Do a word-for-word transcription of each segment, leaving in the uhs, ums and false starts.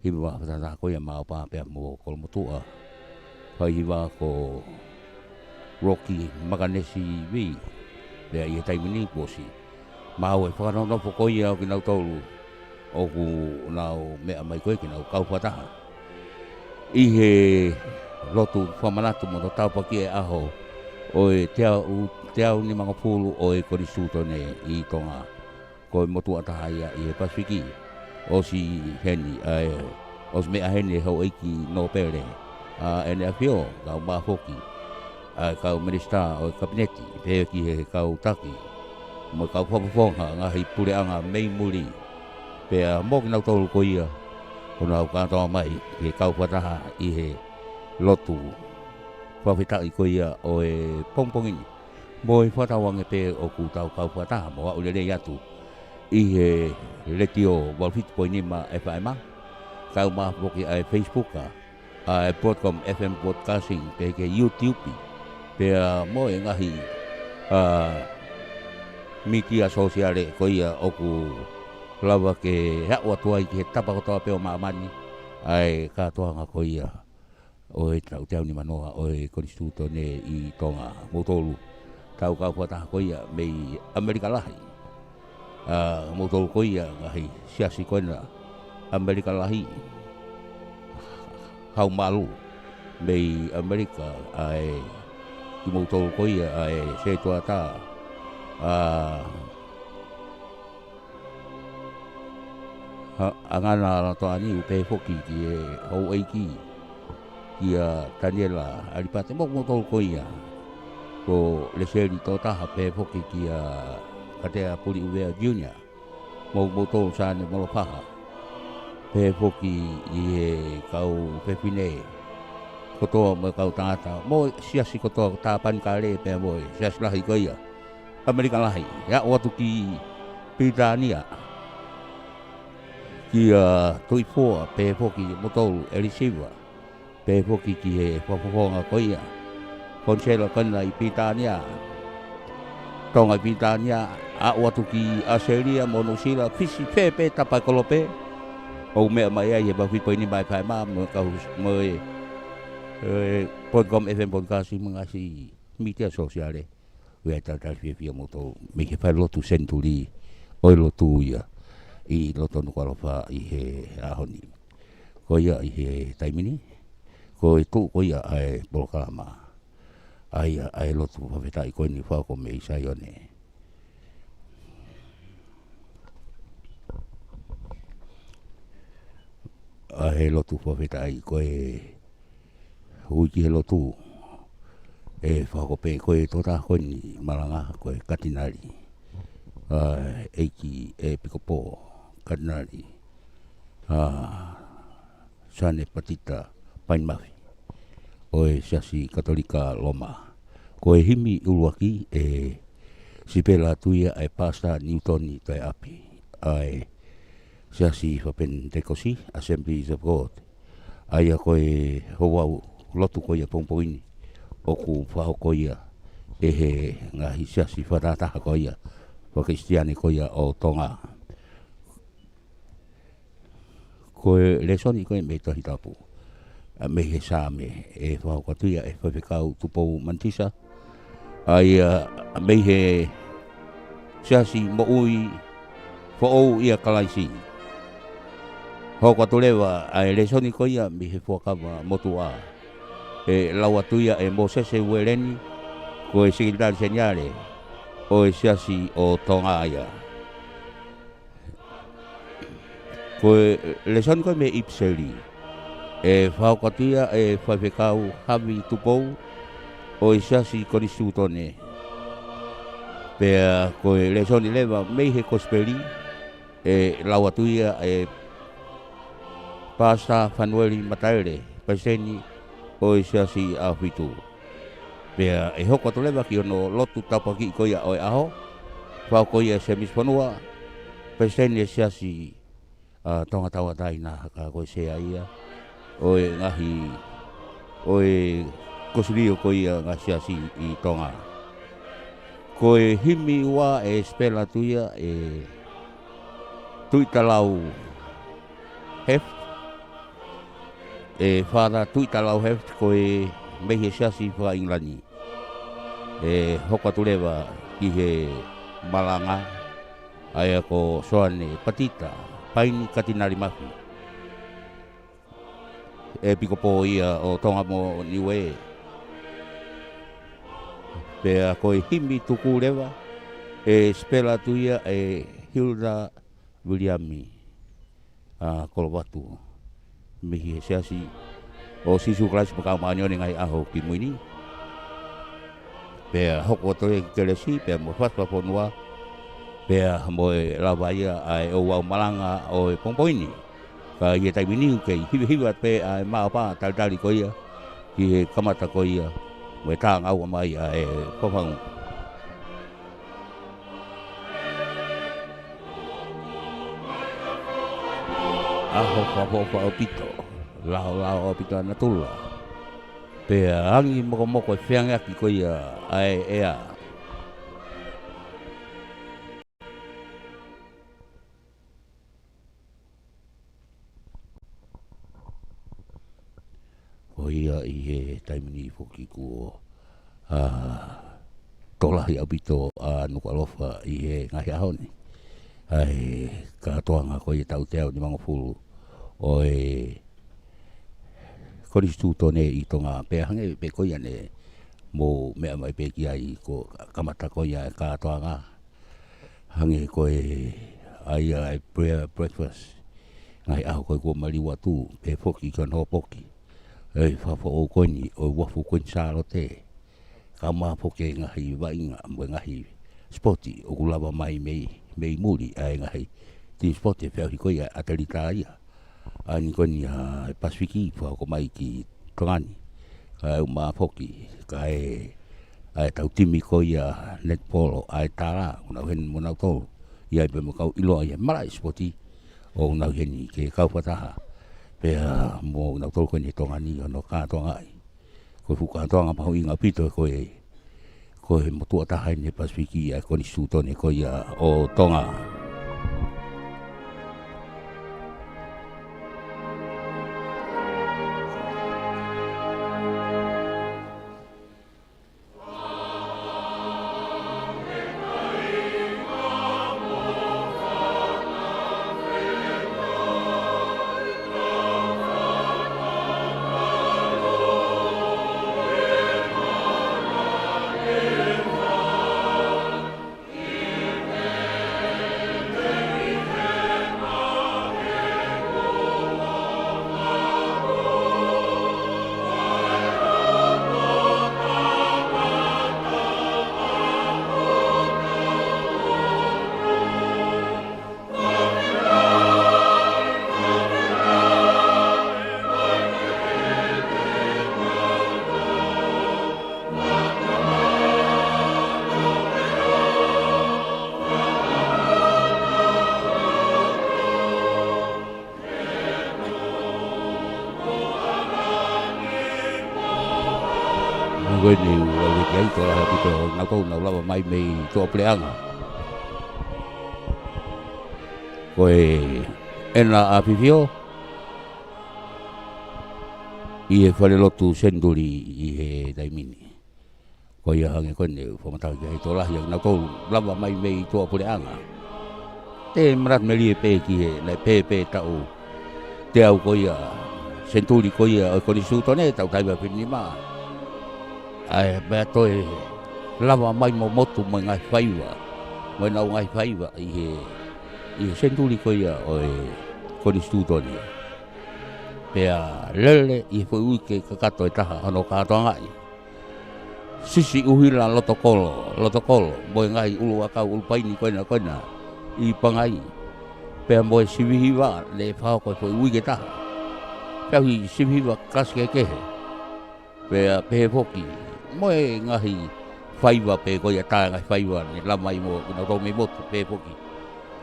hiva fakataha ko ia maʻa Pā pea mo Kolomotuʻa. Fai hiva ko Rocky Makanesi Vī, pea ʻi he taimi ni kuo ʻosi maʻu e fakanonofo ko ia ʻo kinautolu ʻoku nau meʻa mai ko ē ke nau kau fakataha ʻi he lotu fakamanatu mo hono tāpuakiʻi e ʻaho ʻo e teau, teau nimangofulu ʻo e Konisitūtone ʻi Tonga. Ko e motuʻa taha ia ʻi he Pasifiki. ʻOsi heni, ʻa e, ʻosi meʻa heni e Houʻeiki Nōpele, ʻa ʻEne ʻAfio, kaeʻumaʻā foki ʻa e kau minisitā ʻo e Kapineti, pehē ki he kau taki mo e kau fakafofonga ngaahi puleʻanga mei muli. Pea mo kinautolu ko ia ʻoku nau kātoa mai ke kau fakataha ʻi he lotu fakafetaʻi ko ia ʻo e pongipongi ni. Mo e fakatauange pē ʻoku tau kau fakataha mo aʻu lelei atu ʻi he Letiō valu fitu poini nima F M, kaeʻumaʻā foki ʻa e Facebook, ʻa e Broadcom F M Broadcasting, pehē ki he YouTube, pea mo e ngaahi, ʻa, mītia sōsiale ko ia ʻoku lava ke aʻu atu ai ki he tapa kotoa pē ʻo māmani ʻa e kātoanga ko ia ʻo e taʻu teau nimanoa ʻo e Konisitūtone ʻi Tonga. Moutolu tau kau fakataha ko ia mei ʻAmelika Lahi. ʻA, moutolu ko ia ngaahi siasi ko ena ʻAmelika Lahi, Haʻumalu mei ʻAmelika, ʻa e, kimoutolu ko ia ʻa e setuata, ʻa, ʻa, ʻAngana Latoʻani, pehē foki ki he Houʻeiki, kia Taniela ʻAlipate, mo kimoutolu ko ia ko Leseli Totaha, pehē foki kia Katea Puliʻuvea Junior, mo kimoutolu Sane Molofaha, pehē foki ʻi he kau fefine kotoa mo e kau tangata, mo e siasi kotoa, Tāpanekale pea mo e siasi lahi ko ia ʻAmelika Lahi, aʻu atu ki Pilitānia, kia Tuʻifua, pehē foki kimoutolu ʻElisiva, pehē foki ki he fakafofonga ko ia, Konisela ko ena ʻi Pilitānia, Tonga ʻi Pilitānia, aʻu atu ki ʻAositelēlia mo Nuʻusila, Fisi, fē pē tapa e kolope ʻoku meʻa mai ai he valu fitu poini nima F M mo e kau, mo e, e, Broadcom F M Broadcasting mo e ngaahi mītia sōsiale. ʻOku ʻi ai e talitali fiefia moutolu mei he falelotu Senituli ʻo e lotu ia ʻi loto Nukuʻalofa ʻi he ʻaho ni. Ko ia ʻi he taimi ni, ko e tuʻu ko ia ʻa e polokalama, ʻa ia ʻa e lotu fakafetaʻi ko eni, fakahoko mei Saione. ʻA e lotu fakafetaʻi ko e ui ki he lotu, ʻe fakahoko pē, ko e tokotaha ko eni malanga ko e Katinali, ʻa, ʻEiki ʻEpikopō Katinali, ʻa, Sane Patita Paimafi ʻo e Siasi Katolika Loma. Ko e himi ʻuluaki ʻe sipela atu ia ʻa e Pasita Niutoni Toeapi, ʻa e Siasi Fakapenitekosi, Assemblies of God. ʻA ia ko e houau lotu ko ia pongipongi ni ʻoku fakahoko ia ʻe he ngaahi siasi fakatahataha ko ia faka-Kalisitiane ko ia ʻo Tonga. Ko e lēsoni ko ia mei he Tohi Tapu, ʻa, mei he Saame, ʻe fakahoko atu ia ʻe Faifekau Tupou Manitisa, ʻa ia mei he Siasi Moʻui Foʻou ʻia Kalaisi. Hoko atu leva ʻa e lēsoni ko ia mei he Fuakava Motuʻa, ʻe lau atu ia ʻe Mōsese Ueleni, ko e Sekelitali Seniale ʻo e Siasi ʻo Tonga ia. Ko e lēsoni ko ia mei he ʻIpiseli, ʻe fakahoko atu ia ʻe Faifekau Havi Tupou ʻo e Siasi Konisitūtone. Pea ko e lēsoni leva mei he Kosipeli, ʻe lau atu ia ʻe Pasita Fanueli Mataele, Palesiteni ʻo e Siasi ʻAhofitu. Pea ʻe hoko atu leva ki hono lotu tāpuakiʻi ko ia ʻo e ʻaho, fakahoko ia ʻe Semisi Fonua, Palesiteni ʻo e Siasi, ʻa, Tonga Tauʻatāina, ka ko e sea ia ʻo e ngaahi, ʻo e Kosilio ko ia ngaahi siasi ʻi Tonga. Ko e himi ua ʻe sipela atu ia ʻe Tuʻitalau Hef, ʻe Father Tuʻitalauheft ko e mei he Siasi faka-ʻIngilani. ʻE hoko atu leva ki he malanga, ʻa ia ko Soane Patita Paini Katinali Mafi, ʻEpikopō ia ʻo Tonga mo Niue. Pea ko e himi tuku leva, ʻe sipela atu ia ʻe Hilda Viliami ʻa Kolovatu, mei he Siasi ʻo Sīsū Kalaisi mo e Kau Māʻoniʻoni ʻi he Ngaahi ʻAho Kimui Ni. Pea hoko atu e kelesi, pea mo e fakafonua, pea mo e lava ia ʻa e ouau malanga ʻo e pongipongi ni. Ka ʻi he taimi ni ʻoku kei hivahiva pē ʻa e maʻopa talitali ko ia ki he kamata ko ia mo e tāngaua mai ʻa e fafangu. ʻAho fakaʻofoʻofa ʻaupito, laolao ʻaupito ʻa natula. Pea angi mokomoko e feangeaki ko ia ʻa e ʻea. Ko ia ʻi he taimi ni foki kuo, ʻa, tokolahi ʻaupito ʻa Nukuʻalofa ʻi he ngaahi ʻaho ni. ʻA e kātoanga ko ia taʻu teau nimangofulu ʻo e Konisitūtone ʻi Tonga, pea hangē pē ko ia ne mou meʻa mai pē ki ai, ko e kamata ko ia e kātoanga. Hangē ko e, ʻa ia e prayer breakfast, ngaahi ʻaho ko ē kuo maliu atu, pea foki ki hono poki ʻo e fakafoʻou ko eni ʻo e uafu Kuini Sālote. Ka mā foki e ngaahi vaʻinga mo e ngaahi sipoti ʻoku lava mai mei, mei muli, ʻa e ngaahi timi sipoti ʻe feʻauhi ko ia ʻa e ʻatelita ia ʻa eni ko eni ʻa e Pasifiki, fakahoko mai ki Tonga ni. Kae ʻumaʻā foki, kae, ʻa e tau timi ko ia netipolo ʻa e Tala, ʻoku nau ʻi heni mo nautolu. ʻI ai pē mo e kau ʻiloa ʻi he malaʻe sipoti, ʻoku nau ʻi heni ke kau fakataha pea mo nautolu ko eni ʻi Tonga ni ʻo nau kātoangaʻi. Ko e fuʻu kātoanga mahuʻinga ʻaupito ko ē, ko e motuʻa taha ʻi he Pasifiki ʻa e Konisitūtone ko ia ʻo Tonga. Ko eni ʻoku ʻi ai e tokolahi ʻaupito nautolu ʻoku nau lava mai mei tuʻapuleʻanga. Ko ʻena ʻAfifio ʻi he falelotu Senituli ʻi he taimi ni. Ko ia hangē ko eni ʻoku fakamatala ki ai e tokolahi ʻa kinautolu ʻoku lava mai mei tuʻapuleʻanga. Te manatu melie pē ki he naʻe pehē pē taʻu teau ko ia, senituli ko ia ʻo e Konisitūtone, taʻu taha hiva fitu nima. ʻA e meʻa toe lava mai mo motu mo e ngaahi faiva, mo ʻenau ngaahi faiva ʻi he, ʻi he senituli ko ia ʻo e Konisitūtone. Pea lele ʻi he foʻi uike kakato ʻe taha hono kātoangaʻi. Sisi ʻuhila loto kolo, loto kolo, mo e ngaahi ʻuluʻakau ʻulupaini ko ena ko ena ʻi Pangai. Pea mo e sivihiva ne fakahoko he foʻi uike ʻe taha. Pea ʻi he sivihiva kasi kehekehe. Pea pehē foki mo e ngaahi faiva pē ko ia, tā e ngaahi faiva ne lava mai mo kinautolu mei motu, pehē foki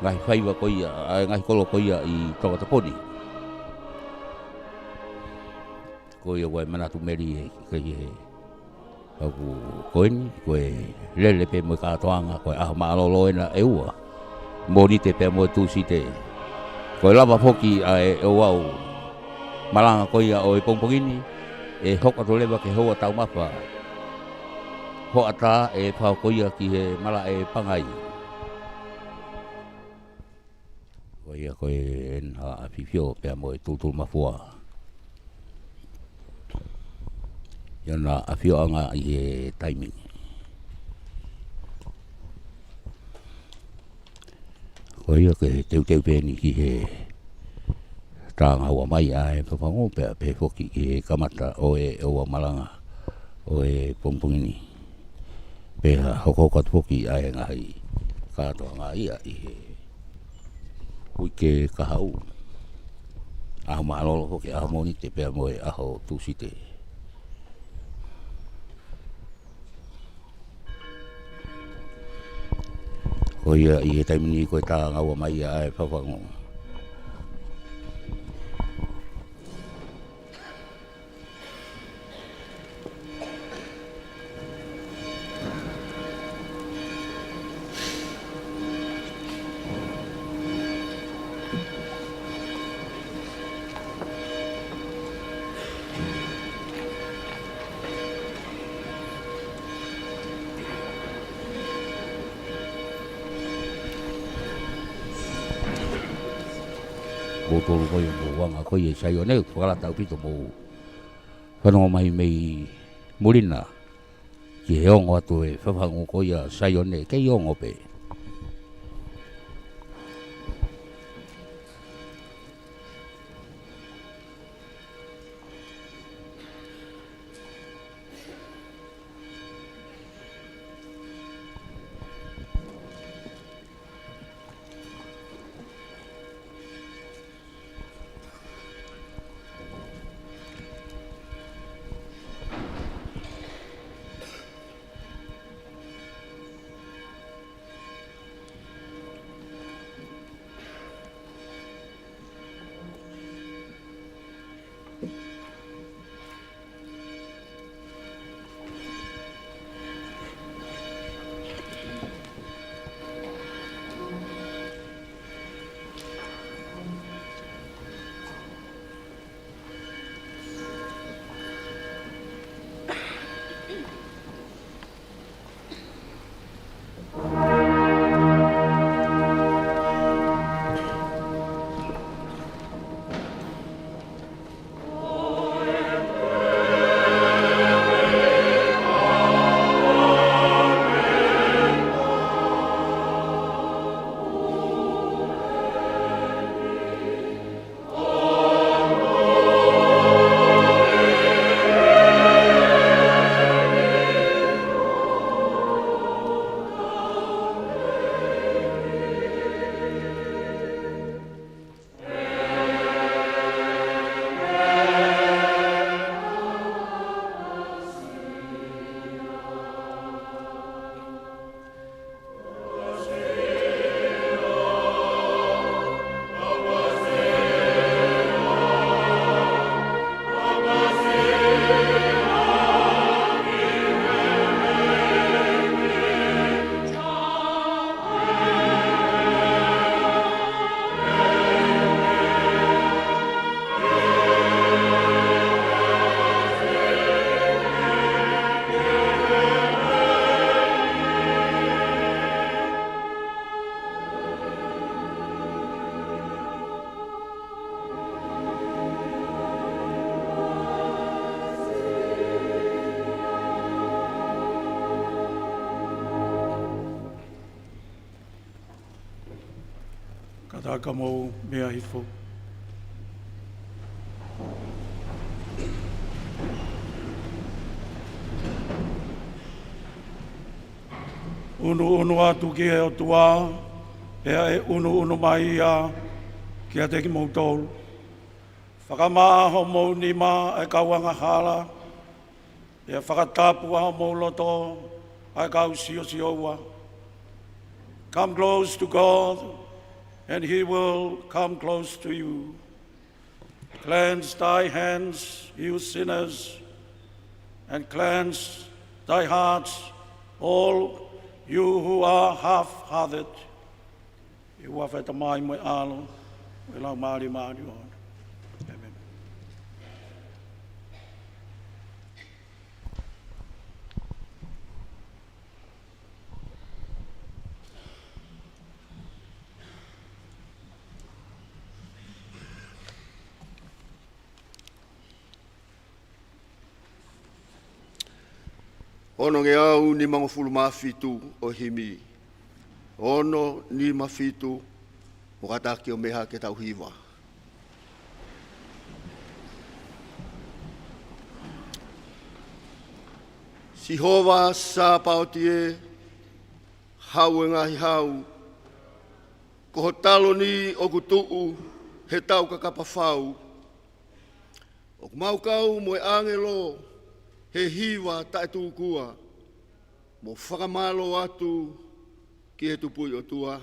ngaahi faiva ko ia, ʻa e ngaahi kolo ko ia ʻi Tongatapu ni. Ko ia ʻoku ou manatu melie ki he, ʻoku ko eni, ko e lele pē mo e kātoanga, ko e ʻaho mālōlō ena ʻe ua. Mōnite pea mo e Tūsite. Ko e lava foki ʻa e ouau Malanga ko ia ʻo e pongipongi ni, ʻe hoko atu leva ki he houa taumafa. Hoʻatā ʻe fakahoko ia ki he malaʻe pangai. Ko ia ko ʻena ʻAfifio pea mo e Tūtū Mafua. ʻI hona ʻafioʻanga ʻi he taimi ni. Ko ia ke teuteu pē eni ki he tā ngaua mai ʻa e fafangu pea pehē foki ki he kamata ʻo e ʻoua malanga ʻo e pongipongi ni. Pea hokohoko atu foki ʻa e ngaahi kātoanga ia ʻi he uike kahaʻu. ʻAho mālōlō foki, ʻaho Mōnite pea mo e ʻaho Tūsite. Ko ia ʻi he taimi ni ko e tā ngaua mai ʻa e fafangu. Mou tolu ko ia mou anga ko ia ʻi Saione, fakalata ʻaupito mou fanongo mai mei muli na ki he ongo atu e fafangu ko ia Saione, kei ongo pē. Kātaki ka mou meʻa hifo. ʻUnuʻunu atu ki he ʻOtua, pea ʻe ʻunuʻunu mai ia kiate kimoutolu. Fakamaʻa homou nima ʻa e kau angahala, pea fakatapu ʻa homou loto ʻa e kau siosio ua. Come close to God, and he will come close to you. Cleanse thy hands, you sinners, and cleanse thy hearts, all you who are half-hearted. ʻI he huafa ʻo e Tamai mo e ʻAlo mo e Laumālie Māʻoniʻoni. ʻĒmeni. Ono ngeau nimangofulu mā fitu ʻo e himi. Ono nima fitu, mo kātaki ʻo meʻa ke tau hiva. Sihova Sāpaoti ē, Hau ʻo e ngaahi hau, ko ho taloni ʻoku tuʻu he tau kakapa fau. ʻOku mau kau mo e ʻāngelo he hiva taʻetūkua, mo fakamālō atu ki he Tupuʻi ʻOtua.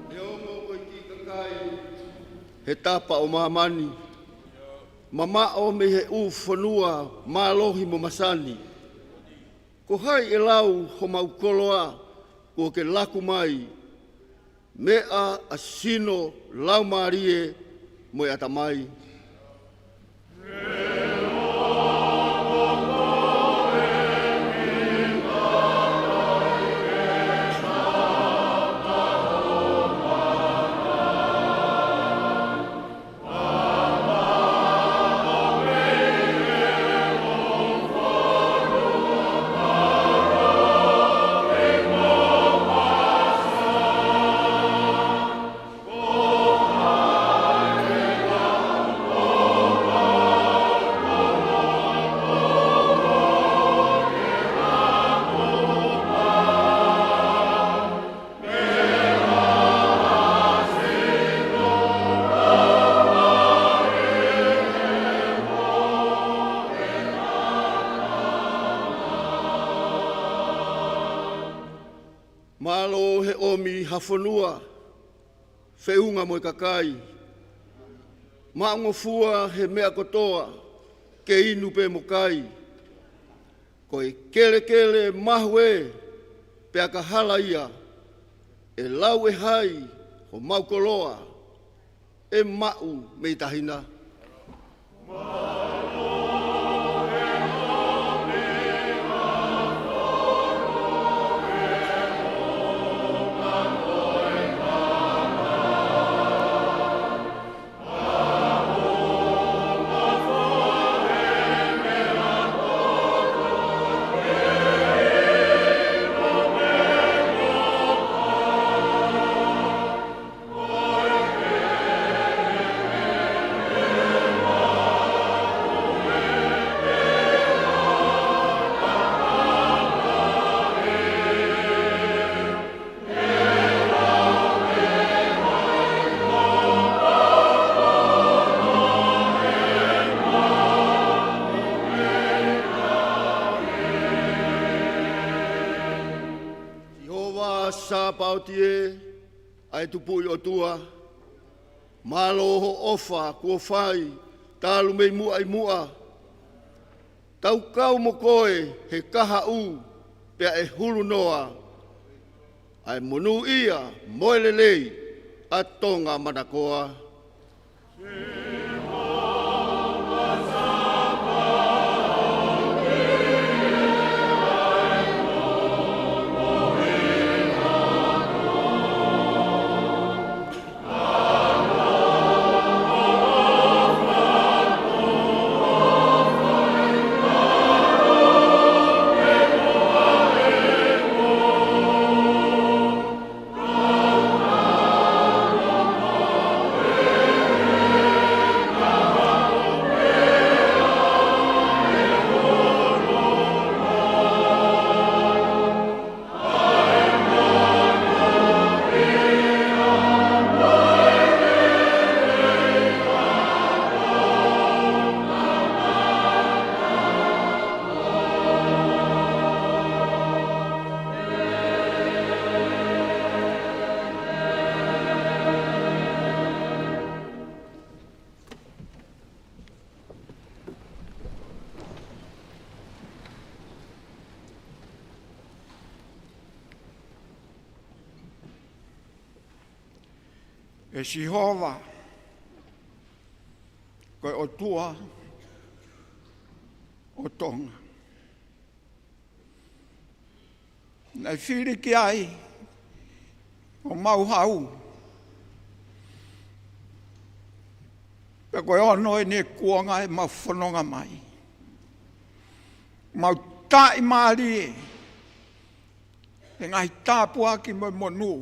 Neongo ko e kiʻi kakai he tapa ʻo māmani, mamaʻo mei he ʻū fonua mālohi mo masani, ko hai ʻe lau homau koloa kuo ke laku mai, meʻa ʻa sino, laumālie mo e ʻatamai? Mālō he ʻomi ha fonua, feʻunga mo e kakai. Maʻungofua he meʻa kotoa, ke inu pē mo kai. Ko e kelekele mahu ē, pea ka hala ia, ʻe lau ʻe hai homau koloa, ʻe maʻu mei tahina? Sihova Sāpaoti ē, ʻa e Tupuʻi ʻOtua, mālō hoʻo ʻofa kuo fai talu mei muʻa ʻi muʻa. Tau kau mo koe he kahaʻu pea ʻe hulu noa, ʻa e monūʻia mo e lelei ʻa Tonga manakoa. ʻE Sihova, ko e ʻOtua ʻo Tonga, naʻe fili ki ai ʻemau hau, pea ko e ono ʻene kuonga ʻemau fononga mai. Mau taʻimālie he ngaahi tāpuaki mo e monū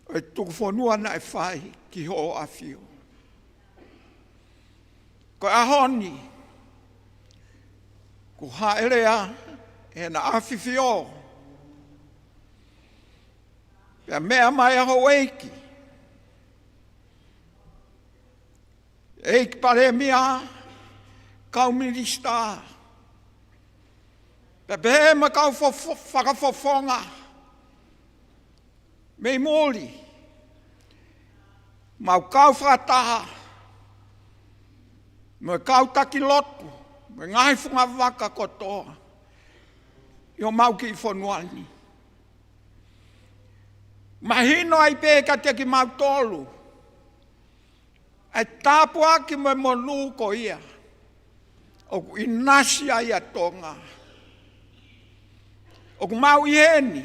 ʻo e tuku fonua naʻe fai ki hoʻo ʻAfio. Ko e ʻaho ni, kuo haʻele ʻa ʻEna ʻAfifio, pea meʻa mai ʻa houʻeiki, ʻEiki Palēmia, kau minisitā, pea pehē mo e kau fofo-, fakafofonga mei muli, mau kau fakataha mo e kau taki lotu mo e ngaahi fungavaka kotoa ʻi homau kiʻi fonua ni. Mahino ai pē kiate kimautolu ʻa e tāpuaki mo e monū ko ia ʻoku ʻinasi ai ʻa Tonga. ʻOku mau ʻi heni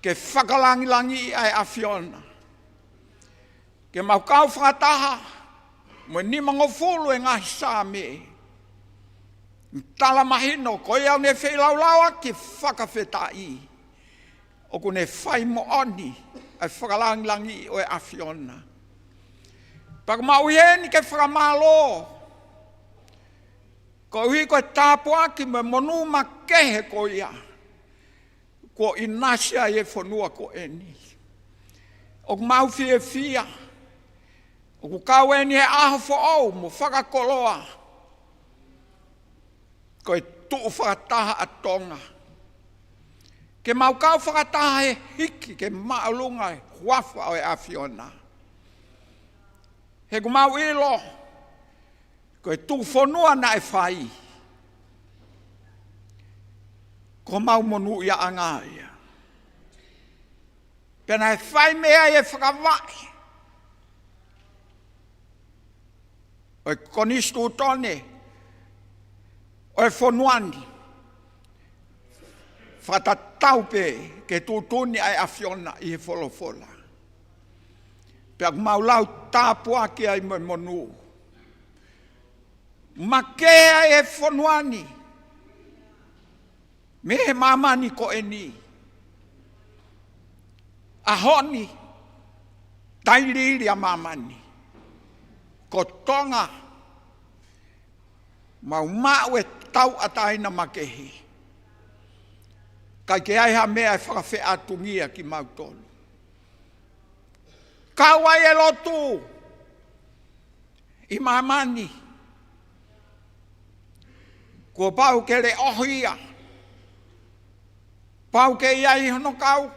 ke fakalangilangiʻi ʻa e ʻAfiona, ke mau kau fakataha mo e nimangofulu ʻe ngaahi Saame, tala mahino ko ia ʻoku ne feilaulau ʻaki e fakafetaʻi, ʻoku ne fai moʻoni ʻa e fakalangilangiʻi ʻo e ʻAfiona. Pea ʻoku mau ʻi heni ke fakamālō koeʻuhi ko e tāpuaki mo e monū makehe ko ia kuo ʻinasi ai e fonua ko eni. ʻOku mau fiefia, ʻoku kau eni he ʻaho foʻou mo fakakoloa, ko e tuʻu fakataha ʻa Tonga, ke mau kau fakataha he hiki ki māʻolunga e huafa ʻo e ʻAfiona. He ʻoku mau ʻilo ko e tuku fonua naʻe fai, ko homau monūʻiaʻanga ia. Pea naʻe fai mei ai e fakavaʻe ʻo e konisitūtone ʻo e fonua ni, fakatatau pē ki he tuʻutuʻuni ʻa e ʻAfiona ʻi he folofola. Pea ʻoku mau lau tāpuaki ai mo e monū makehe ai e fonua ni mei he māmani ko eni. ʻAho ni, tailiili ʻa māmani, ko Tonga, mau maʻu e tauʻatāina makehe. ʻIkai ke ʻi ai ha meʻa ʻe fakafeʻātungia kimautolu. Kau ai e lotu ʻi māmani, kuo pau ke leʻohi ia, pau ke ʻi ai hono kau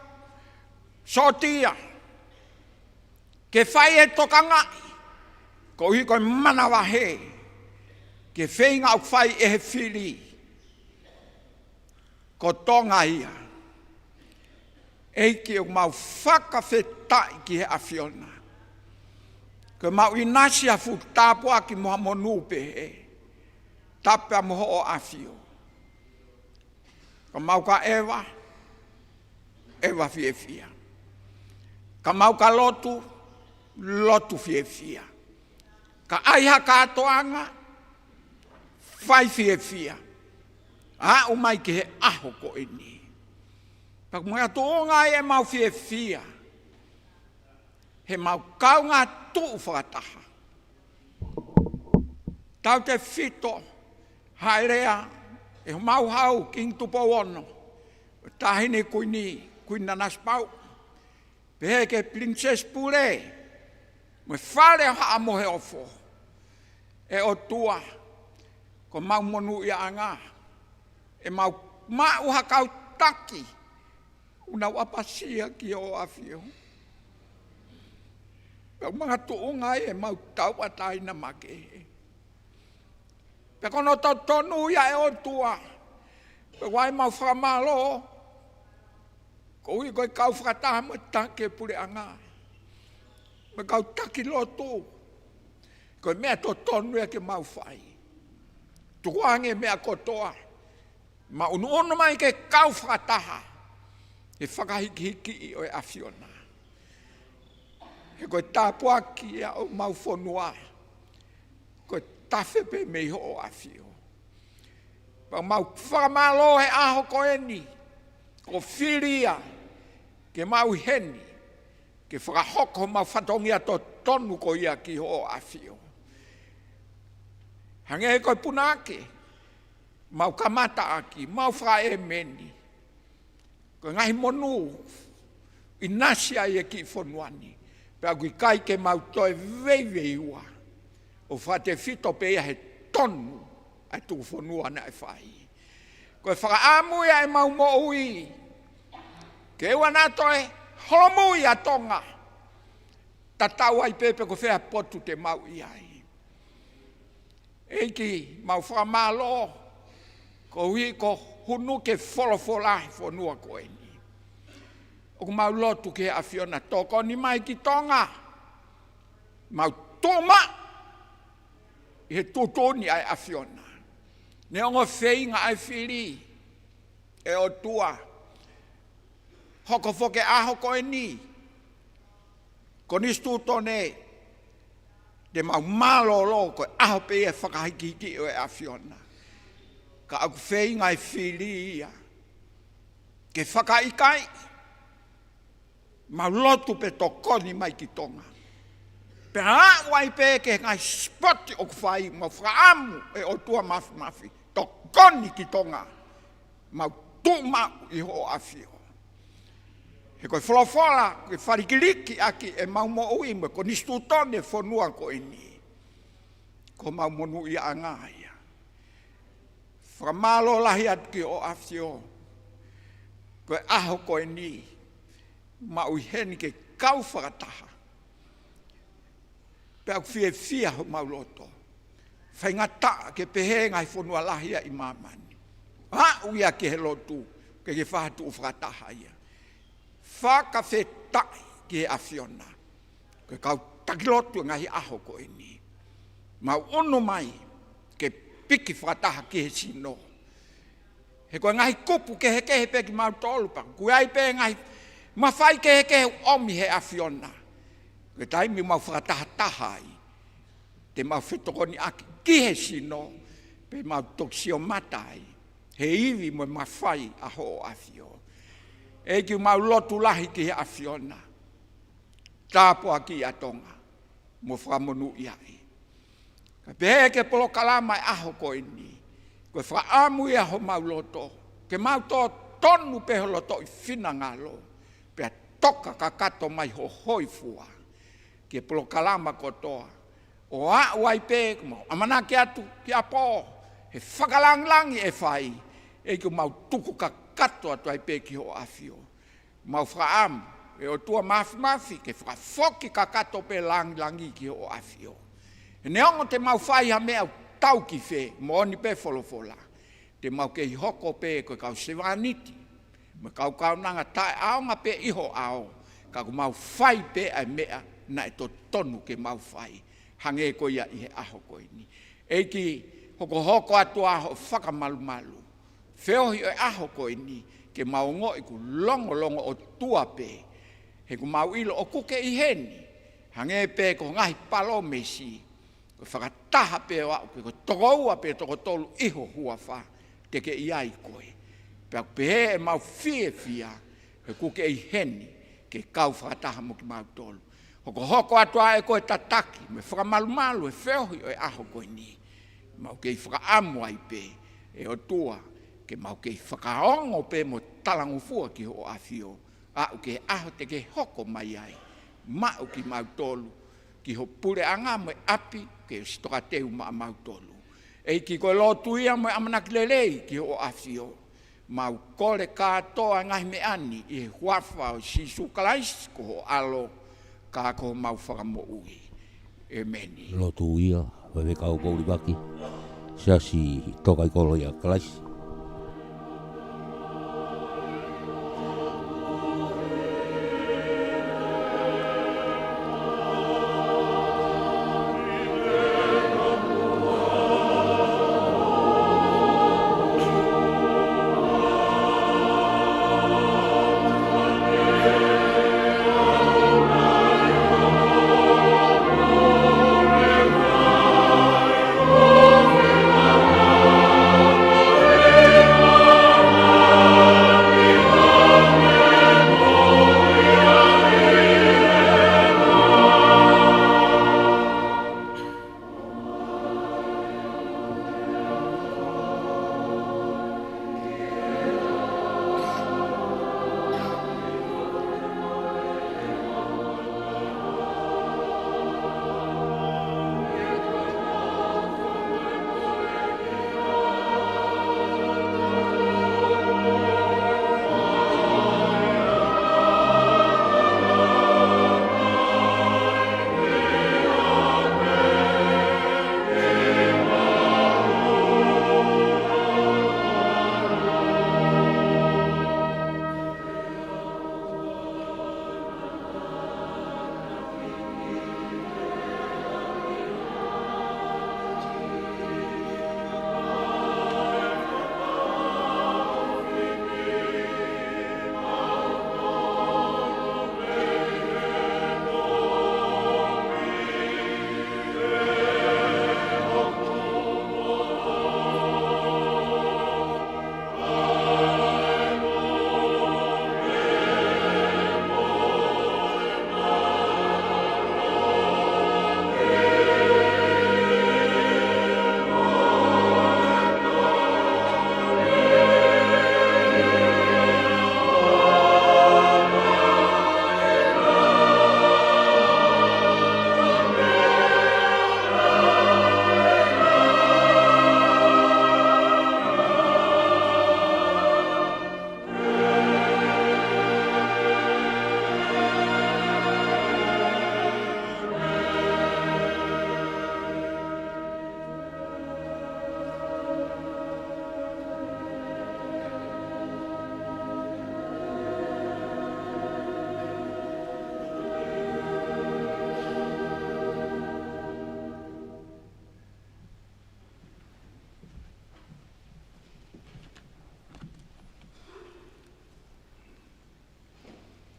sōtia, ke fai e tokangaʻi, koeʻuhi ko e manavahē ki he feinga ʻoku fai ʻe he fili. Ko Tonga ia. ʻEiki, ʻoku mau fakafetaʻi ki he ʻAfiona, ko ʻemau ʻinasi ha fuʻu tāpuaki mo ha monū pehē, tapu pea mo hoʻo ʻAfio. Ka mau ka ʻeva, ʻeva fiefia. Ka mau ka lotu, lotu fiefia. Ka ʻi ai ha kātoanga, fai fiefia. Aʻu mai ki he ʻaho ko eni. Pea ʻoku makatuʻunga ai ʻemau fiefia he ʻemau kaungā tuʻu fakataha. Tautefito, haʻelea ʻe homau hau, Kingi Tupou Ono, Taʻahine Kuini, Kuini Nanasipauʻu, pehē ki he Pilinisesi Pule mo e Fale ʻo Haʻa Moheofo. ʻE ʻOtua, ko homau monūʻiaʻanga, ʻemau maʻu ha kau taki ʻoku nau ʻapasia ki hoʻo ʻAfio. Pea ʻoku makatuʻunga ai ʻemau tauʻatāina makehe. Pea ko hono totonu ia, ʻe ʻOtua, pea ʻoku ʻi ai ʻemau fakamālō Koeʻuhi ko e kau fakataha mo e taki puleʻanga, mo e kau taki lotu, ko e meʻa totonu ia ke mau fai. Tukuange meʻa kotoa, mau ʻunuʻunu mai ke kau fakataha he fakahīkihikiʻi ʻo e ʻAfiona. He ko e tāpuaki ia ʻo homau fonua, ko e tafe pē mei hoʻo ʻAfio. Pea mau fakamālō he ʻaho ko eni, kuo fili ia ke mau ʻi heni, ke fakahoko homau fatongia totonu ko ia ki hoʻo ʻAfio. Hangē ko e punake, mau kamata ʻaki, mau fakaʻēmeni. Ko e ngaahi monū ʻinasi ai e kiʻi fonua ni. Pea ʻoku ʻikai ke mau toe veiveiua. ʻO fakatefito pē ia he tonu ʻa e tuku fonua naʻe fai. Ko e fakaʻamu ia ʻemau moʻui, ke ʻoua naʻa toe holomui ʻa Tonga. Tatau ai pē pe ko fē ʻa e potu te mau ʻi ai. ʻEiki, mau fakamālō, koeʻuhi ko hoʻo hū ke folofola he fonua ko eni. ʻOku mau lotu ki he ʻAfiona, tokoni mai ki Tonga. Mau tuʻu maʻu ʻi he tuʻutuʻuni ʻa e ʻAfiona. Neongo feinga ʻa e fili, ʻe ʻOtua, hoko foki e ʻaho ko eni, Konisitūtone, te mau mālōlō ko e ʻaho pē ia e fakahīkihikiʻi ʻo e ʻAfiona. Ka ʻoku feinga e fili ia ke fakaʻikaiʻi. Mau lotu pē, tokoni mai ki Tonga. Pea aʻu ai pē ki he ngaahi sipoti ʻoku fai, mau fakaʻamu ʻe ʻOtua Māfimafi, tokoni ki Tonga. Mau tuʻu maʻu ʻi hoʻo ʻAfio. He ko e folofola, ko e falikiliki ʻaki ʻemau moʻui mo e konisitūtone fonua ko eni. Ko homau monūʻiaʻanga ia. Fakamālō lahi atu ki hoʻo ʻAfio. Ko e ʻaho ko eni, mau ʻi heni ke kau fakataha. Pea ʻoku fiefia homau loto. Faingataʻa ke pehē ngaahi fonua lahi ia ʻi māmani. Aʻu ia ki he lotu, ke ke fakatuʻu fakataha ia. Fakafetaʻi ki he ʻAfiona. Ko e kau taki lotu e ngaahi ʻaho ko eni. Mau ʻunu mai ke piki fakataha ki he sino. He ko e ngaahi kupu kehekehe pē kimautolu pea ʻoku ʻi ai pē ngaahi mafai kehekehe ʻoku ʻomi he ʻAfiona. Ko e taimi mau fakatahataha ai, te mau fetokoniʻaki ki he sino, pea mau toki sio mata ai he ivi mo e mafai ʻa hoʻo ʻAfio. ʻEiki, mau lotu lahi ki he ʻAfiona. Tāpuakiʻi ʻa Tonga mo fakamonūʻiaʻi. Ka pehē ki he polokalama e ʻaho ko eni, ko e fakaʻamu ia homau loto, ke mau tō tonu pē ho loto ʻi finangalo, pea toka kakato mai ho hōifua ki he polokalama kotoa. ʻO aʻu ai pē, ʻoku mau ʻamanaki atu ki ʻapo, he fakalangilangi ʻe fai, ʻEiki, ʻoku mau tuku kakato atu ai pē ki hoʻo ʻAfio. Mau fakaʻamu, ʻe ʻOtua Māfimafi, ke fakafoki kakato pē langilangi ki hoʻo ʻAfio. He neongo te mau fai ha meʻa ʻoku tau ki fē, moʻoni pē folofola, te mau kei hoko pē ko e kau sevāniti mo e kau kaunanga taʻeʻaonga pē ʻi ho ʻao, ka ʻoku mau fai pē ʻa e meʻa naʻe totonu ke mau fai, hangē ko ia ʻi he ʻaho ko eni. ʻEiki, hokohoko atu ā hoʻo fakamalumalu, feohi ʻo e ʻaho ko eni, ke mau ongoʻi ʻoku longolongo ʻOtua pē, he ʻoku mau ʻilo ʻoku ke ʻi heni, hangē pē ko e ngaahi palōmesi, ko e fakataha pē ʻo aʻu ki he toko ua pe toko tolu ʻi ho huafa, te ke ʻi ai koe. Pea ʻoku pehē ʻemau fiefia, he ʻoku ke ʻi heni, ke kau fakataha mo kimautolu. Hokohoko atu ā ʻe koe e tataki mo e fakamalumalu he feohi ʻo e ʻaho ko eni. Mau kei fakaʻamu ai pē, ʻe ʻOtua, ke mau kei fakaongo pē mo talangofua ki hoʻo ʻAfio, aʻu ki he ʻaho te ke hoko mai ai, maʻu kimautolu ki ho puleʻanga mo e ʻapi ke ʻosi tokateu maʻamautolu. ʻEiki, ko e lotu ia mo e ʻamanaki lelei ki hoʻo ʻAfio. Mau kole kātoa e ngaahi meʻa ni ʻi he huafa ʻo Sīsū Kalaisi ko ho ʻAlo, ka ko homau Fakamoʻui. ʻEmeni. Lotu ia, Faifekau Koulivaki, Siasi Tokaikolo ʻia Kalaisi.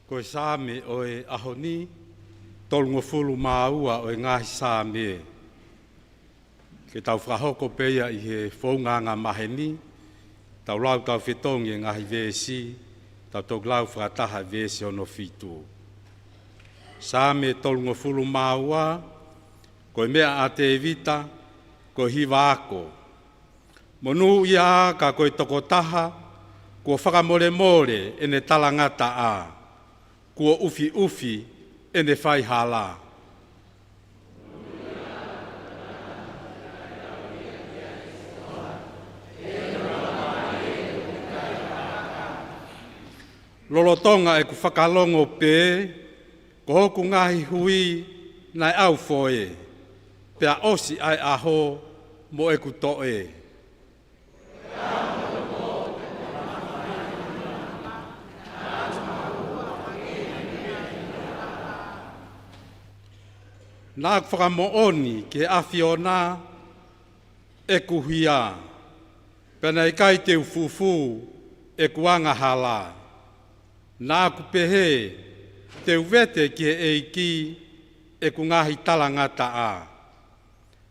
Ko e Saame ʻo e ʻaho ni, tolungofulu mā ua ʻo e ngaahi Saame. Ke tau fakahoko pē ia ʻi he founga angamaheni, tau lau tau fetongi e ngaahi veesi, tau toki lau fakataha e veesi hono fitu. Saame tolungofulu mā ua, ko e meʻa ʻa Tēvita, ko e hiva ako. Monūʻia ā ka ko e tokotaha, kuo fakamolemole ʻene talangataʻa, kuo ʻufiʻufi ʻene faihala. Lolotonga ʻeku fakalongo pē, ko hoku ngaahi hui naʻe ʻaufoe, pea ʻosi ʻa e ʻaho mo ʻeku toʻe. Naʻa ku fakamoʻoni ki he ʻAfiona ʻeku hia, pea naʻe ʻikai te u fufū ʻeku angahala. Naʻa ku pehē, te u vete ki he ʻEiki ʻeku ngaahi talangataʻa.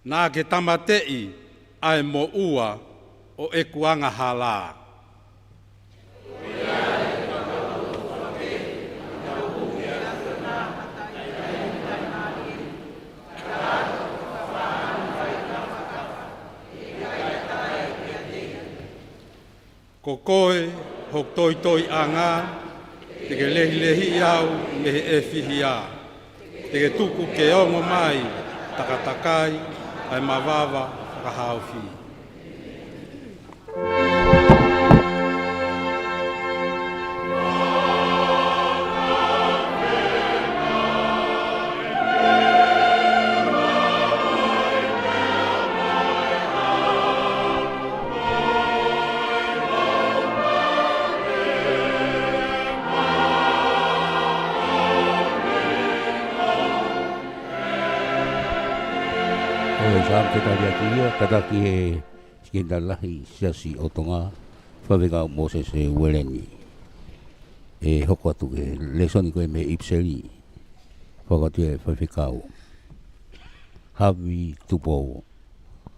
Naʻa ke tāmateʻi ʻa e moʻua ʻo ʻeku angahala. Ko koe hoku toitoiʻanga, te ke lehilehiʻi au mei he ʻefihia. Te ke tuku ke ongo mai, takatakai, ʻa e mavava fakahaofi. Ko e Saame fetaliaki ia, tataki ʻe he Sikinitali Lahi Siasi ʻo Tonga, Faifekau Mōsese Ueleni. ʻE hoko atu ki he lēsoni ko ē mei he ʻIpiseli, fakahoko atu ʻe he Faifekau Havi Tupou.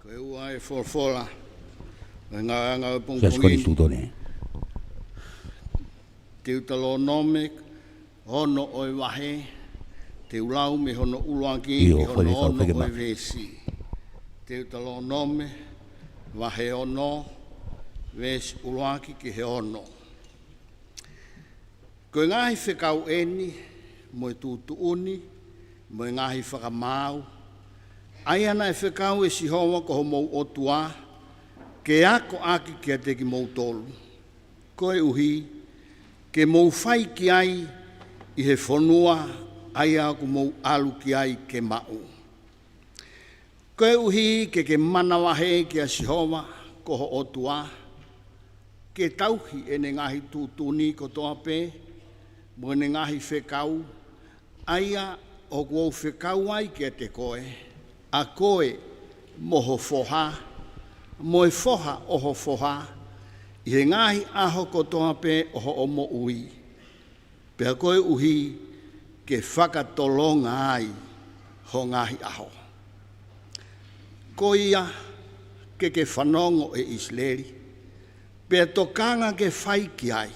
Ko e ua e folofola ʻo e ngāue ʻa e pongipongi ni. Siasi Kolisi Tutone. Teutalōnome, ono ʻo e vahe, te u lau mei hono ʻuluaki ki hono ono ʻo e veesi. Teutalōnome, vahe ono, veesi ʻuluaki ki he ono. Ko e ngaahi fekau ʻeni, mo e tuʻutuʻuni, mo e ngaahi fakamaau, ʻa ia naʻe fekau ʻe Sihova ko homou ʻOtua, ke akoʻaki kiate kimoutolu, koeʻuhi ke mou fai ki ai ʻi he fonua ʻa ia ʻoku mou ʻalu ki ai ke maʻu. Koeʻuhi ke ke manavahē kia Sihova ko ho ʻOtua, ke tauhi ʻene ngaahi tuʻutuʻuni kotoa pē, mo ʻene ngaahi fekau, ʻa ia ʻoku ou fekau ai kiate koe, ʻa koe mo ho foha, mo e foha ʻo ho foha, ʻi he ngaahi ʻaho kotoa pē ʻo hoʻo moʻui, pea koeʻuhi ke fakatolonga ai ho ngaahi ʻaho. Ko ia, ke ke fanongo ʻe ʻIsileli, pea tokanga ke fai ki ai,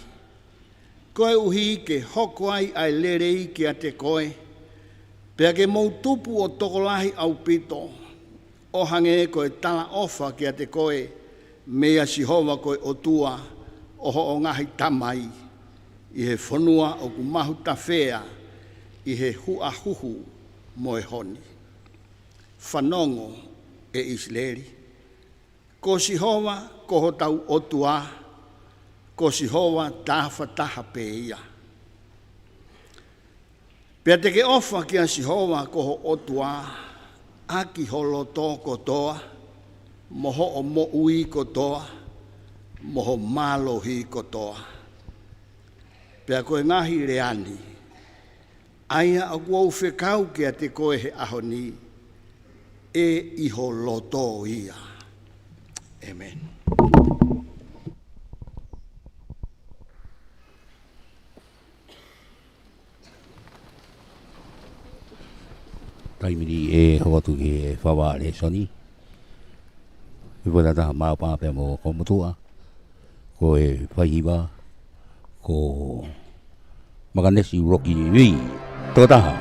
koeʻuhi ke hoko ai ʻa e lelei kiate koe, pea ke mou tupu ʻo tokolahi ʻaupito, ʻo hangē ko e talaʻofa kiate koe meia Sihova ko e ʻOtua ʻo hoʻo ngaahi tamai, ʻi he fonua ʻoku mahutafea ʻi he huʻa huhu mo e honi. Fanongo ʻe ʻIsileli, ko Sihova ko hotau ʻOtua, ko Sihova tafataha pē ia. Pea te ke ʻofa kia Sihova ko ho ʻOtua ʻaki ho loto kotoa, mo hoʻo moʻui kotoa, mo ho mālohi kotoa. Pea ko e ngaahi lea ni, ʻa ia ʻoku ou fekau kiate koe he ʻaho ni, ʻe ʻi ho loto ia. ʻĒmeni. Taimi ni ʻe hoko atu ki he fakaʻalēsoni. He ʻoku tatau mai pē mo ko motuʻa. Ko e faihiva, ko Makanesi Rocky Vee. Toko taha.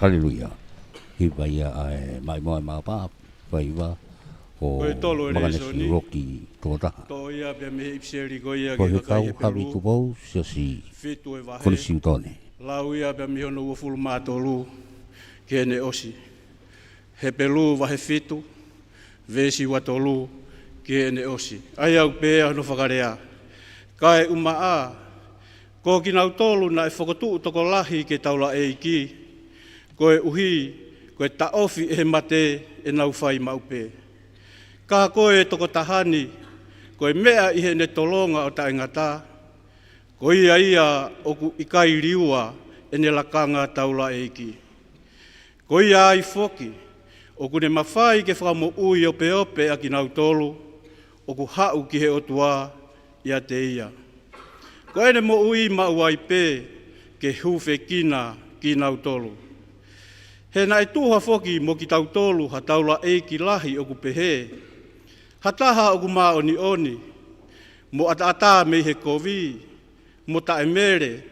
Haleluia. Hiva ia ʻa e maʻimoa ʻa e maʻopoʻopo, faiva, ko Ko e tolu e Makanesi lēsoni. Roki Tokotaha. Toʻo ia pea mei he ʻipiseli ko ia Ko ki he he kakai kau Hepelū. Havi Tupou, Siasi Fitu e vahe. Kolisi Utone. Lau ia pea mei hono uofulu mā tolu ki heʻene ʻosi. Hepelū vahe fitu, veesi ua tolu ki heʻene ʻosi. ʻA ia ʻoku pehē hono fakalea. Kaeʻumaʻā, ko kinautolu naʻe fokotuʻu tokolahi ke taulaʻeiki, koeʻuhi ko e taʻofi ʻe he mate ʻenau fai maʻu pē. Ka ko e tokotaha ni, ko e meʻa ʻi heʻene tolonga ʻo taʻengata, ko ia ia ʻoku ʻikai liua ʻene lakanga taulaʻeiki. Ko ia ai foki, ʻoku ne mafai ke fakamoʻui opeope ʻa kinautolu ʻoku haʻu ki he ʻOtua ʻiate ia. Ko ʻene moʻui maʻu ai pē ke hūfekina kinautolu. He naʻe tuha foki mo kitautolu ha taulaʻeiki lahi ʻoku pehē, ha taha ʻoku māʻoniʻoni, mo ʻataʻatā mei he kovi, mo taʻemele,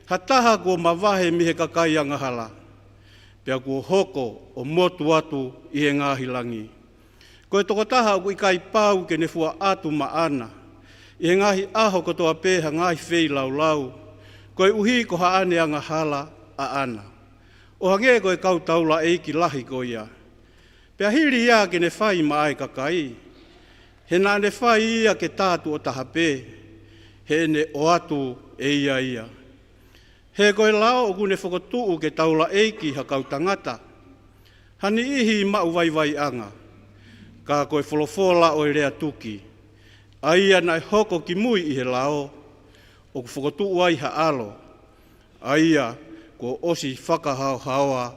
ha taha kuo mavahe mei he kakai angahala, pea kuo hoko ʻo motu atu ʻi he ngaahi langi. Ko e tokotaha ʻoku ʻikai pau ke ne fua atu maʻana ʻi he ngaahi ʻaho kotoa pē ha ngaahi feilaulau, koeʻuhi ko haʻane angahala ʻaʻana, ʻo hangē ko e kau taulaʻeiki lahi ko ia. Pea hili ia ke ne fai maʻa e kakai, he naʻa ne fai ia ke tā tuʻo taha pē, heʻene ʻoatu ʻe ia ia. He ko e lao ʻoku ne fokotuʻu ke taulaʻeiki ha kau tangata, ha niʻihi maʻu vaivaiʻanga, ka ko e folofola ʻo e lea tuki, ʻa ia naʻe hoko kimui ʻi he lao, ʻoku fokotuʻu ai ha ʻAlo, ʻa ia kuo ʻosi fakahaohaoa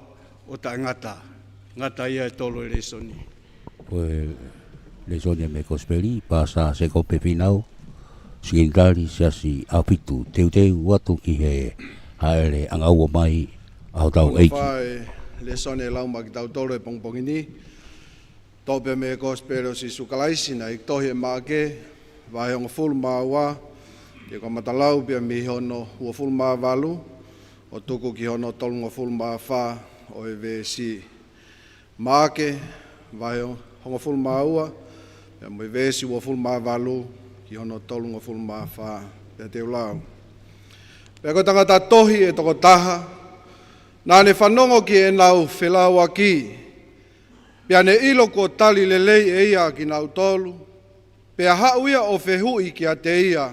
ʻo taʻengata. Ngata ia e tolu e lēsoni. Ko e lēsoni mei he Kosipeli, Pāsā Sēkope Fīnau, Sekelitali Siasi ʻAhofitu, teuteu atu ki he hāʻele ʻanga ua mai ʻa hotau ʻEiki. Fai lēsoni e lau maʻa kitautolu he pongipongi ni. Toʻo pē mei he Kosipeli ʻo Sīsū Kalaisi, naʻe tohi ʻe Maʻake, vahe hongofulu mā ua, te u kamata lau pē mei hono uofulu mā valu, ʻo tuku ki hono tolungofulu mā fā ʻo e veesi. Maʻake, vahe hongofulu mā ua, pea mo e veesi uofulu mā valu, ki hono tolungofulu mā fā, pea te u lau. Pea ko e tangata tohi ʻe toko taha, naʻa ne fanongo ki heʻenau felāuaki, pea ne ʻilo kuo tali lelei ʻe ia kinautolu, pea haʻu ia ʻo fehuʻi kiate ia,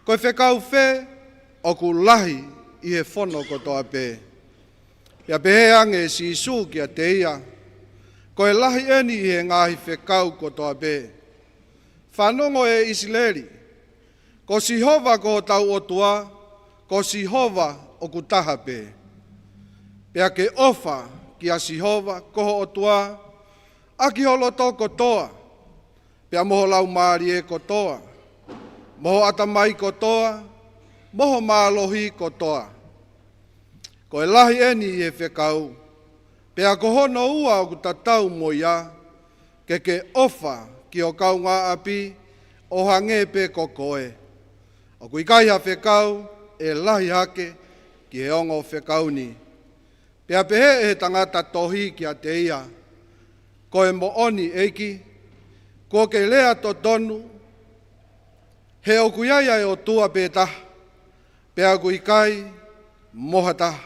Ko e fekau fē ʻoku lahi ʻi he fono kotoa pē? Pea pehē ange ʻe Sīsū kiate ia, Ko e lahi ʻeni ʻi he ngaahi fekau kotoa pē. Fanongo ʻe ʻIsileli, ko Sihova ko hotau ʻOtua, ko Sihova ʻoku taha pē. Pea ke ʻofa kia Sihova ko ho ʻOtua, ʻaki ho loto kotoa, pea mo ho laumālie kotoa, mo ho ʻatamai kotoa, mo ho mālohi kotoa. Ko e lahi ʻeni ʻi he fekau, pea ko hono ua ʻoku tatau mo ia, ke ke ʻofa ki ho kaungāʻapi ʻo hangē pē ko koe. ʻOku ʻikai ha fekau ʻe lahi hake ki he ongo fekau ni. Pea pehē ʻe he tangata tohi kiate ia, Ko e moʻoni ʻEiki, kuo ke lea totonu, he ʻoku ʻi ai ʻa e ʻOtua pē taha, pea ʻoku ʻikai mo ha taha.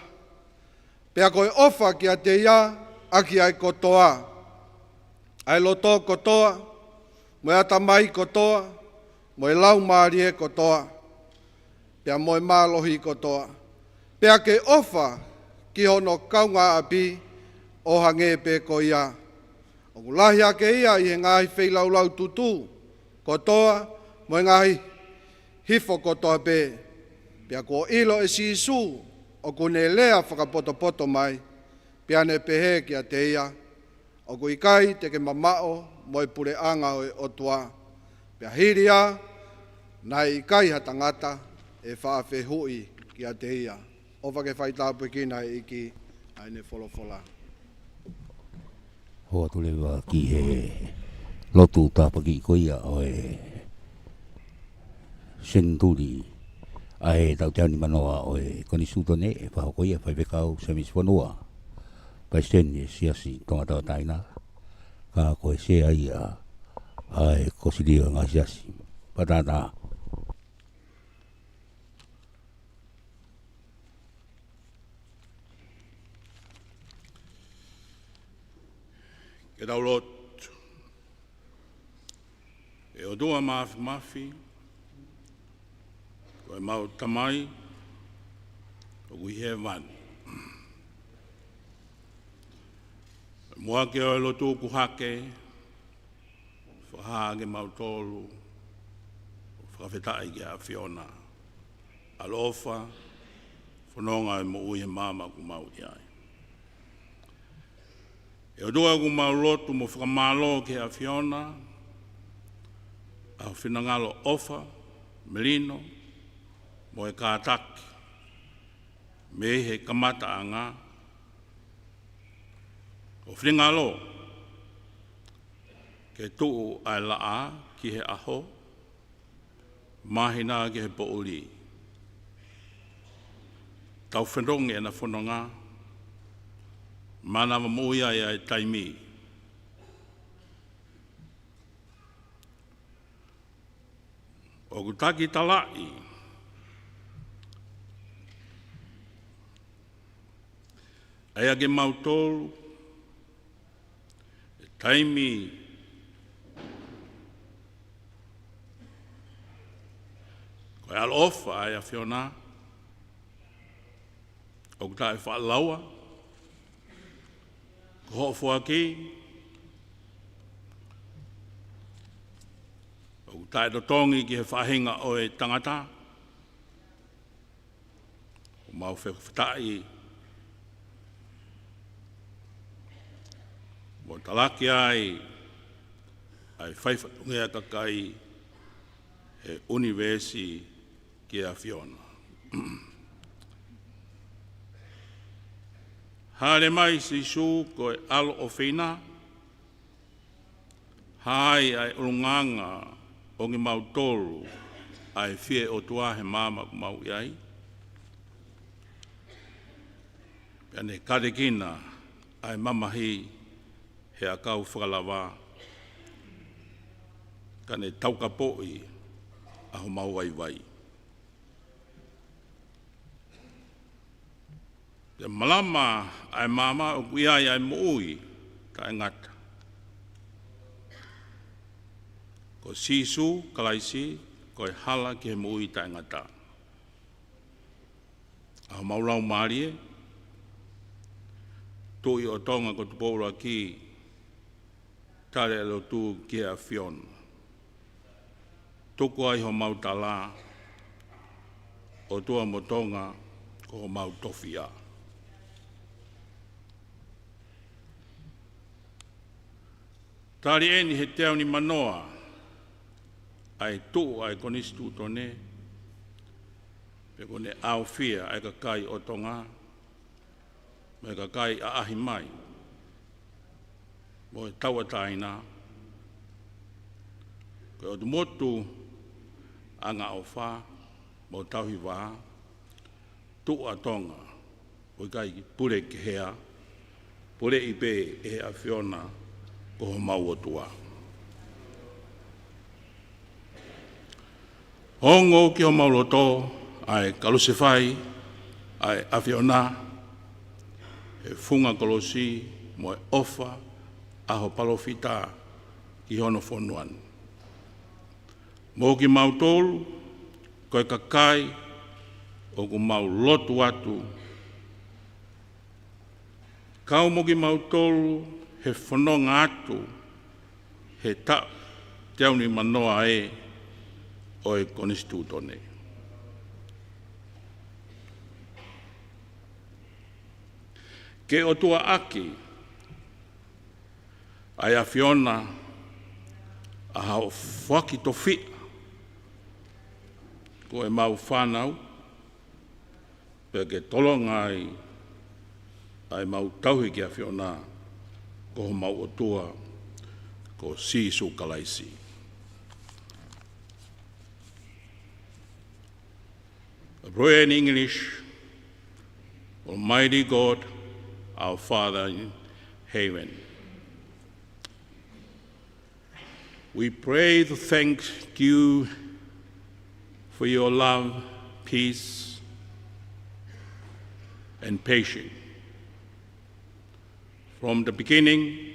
Pea ko e ʻofa kiate ia ʻaki ʻa e kotoa, ʻa e loto kotoa, mo e ʻatamai kotoa, mo e laumālie kotoa, pea mo e mālohi kotoa. Pea ke ʻofa ki hono kaungāʻapi ʻo hangē pē ko ia. ʻOku lahi hake ia ʻi he ngaahi feilaulau tutū kotoa, mo e ngaahi hifo kotoa pē. Pea kuo ʻilo ʻe Sīsū ʻoku ne lea fakapotopoto mai, pea ne pehē kiate ia, ʻOku ʻikai te ke mamaʻo mo e puleʻanga ʻo e ʻOtua. Pea hili ia, naʻe ʻikai ha tangata ʻe faʻa fehuʻi kiate ia. ʻOfa ke faitāpuekina ʻe he ʻEiki ʻa ʻene folofola. Hoko atu leva ki he lotu tāpuaki ko ia ʻo e senituli ʻa e taʻu teau nimanoa ʻo e Konisitūtone, ʻe fakahoko ia ʻe he faifekau Semisi Fonua. palesiteni ʻo e Siasi Tonga Tauʻatāina, ka ko e sea ia ʻa e Kōsilio ʻo e Ngaahi Siasi. Pea tatā. Ke tau lotu. ʻE ʻOtua Māfimafi, ko ʻemau Tamai ʻoku ʻi hēvani. Muʻa ke ʻoua ʻe lotu kuhake, fakahā kimautolu ʻo fakafetaʻi ki he ʻAfiona, ʻaloʻofa, fononga ʻo e moʻui he māmani ʻoku mau ʻi ai. ʻE ʻOtua, ʻoku mau lotu mo fakamālō ki he ʻAfiona ʻa e finangalo ʻofa, melino, mo e kātaki mei he kamataʻanga, ʻo finangalo ke tuʻu ʻa e laʻā ki he ʻaho, māhina ki he poʻuli. Tau fenongi ʻena fononga, manava moʻui ai ʻa e taimi. ʻOku takitalaʻi ʻa ia kimautolu, ʻe taimi, ko e ʻaloʻofa ʻa e ʻAfiona, ʻoku taʻefaʻalaua, ko hoʻo foaki, ʻoku taʻetotongi ki he faʻahinga ʻo e tangata, ʻoku mau fakafetaʻi mo talaki ai ʻa e fai fatongia ʻa e kakai he ʻunivēsi ki he ʻAfiona. Hāʻele mai Sīsū ko e ʻAlo ʻofeina, hā ai ʻa e ʻulungaanga ʻo kimautolu ʻa e fie ʻOtua he māmani ʻoku mau ʻi ai. Pea ne katekina ʻa e mamahi he ʻakau fakalava, ka ne taukapoʻi ʻa homau vaivai. Pea malama ʻa e maama ʻoku ʻi ai ʻa e moʻui taʻengata. Ko Sīsū Kalaisi, ko e hala ki he moʻui taʻengata. ʻA homau laumālie, Tuʻi ʻo Tonga ko Tupou ʻUluaki, tali ʻa e lotu ki he ʻAfiona. Tuku ai homau tala, ʻOtua mo Tonga ko homau tofiʻa. Tali eni he teau nimanoa ʻa e tuʻu ʻa e Konisitūtone, pea kuo ne ʻaofia ʻa e kakai ʻo Tonga, mo e kakai ʻaʻahi mai, mo e tauʻatāina, ko e ʻotu motu angaʻofa mo tauhi vā, tuʻu ʻa Tonga, ʻo ʻikai pule ki hea, puleʻi pē ʻe he ʻAfiona ko homau ʻOtua. Ongo ki homau loto ʻa e kalusefai ʻa e ʻAfiona he funga kolosi mo e ʻofa ʻa ho palōfita ki hono fonua ni. Mo kimautolu, ko e kakai ʻoku mau lotu atu, kau mo kimautolu he fononga atu he taʻu teau nimanoa ē ʻo e Konisitūtone. Ke ʻOtuaʻaki ʻa e ʻAfiona ʻa hoʻo foaki tofiʻa ko ʻemau fānau, pea ke tolonga ai ʻa ʻemau tauhi ki he ʻAfiona ko homau ʻOtua ko Sīsū Kalaisi. I pray in English. Almighty God, our Father in heaven. We pray to thank you for your love, peace, and patience. From the beginning,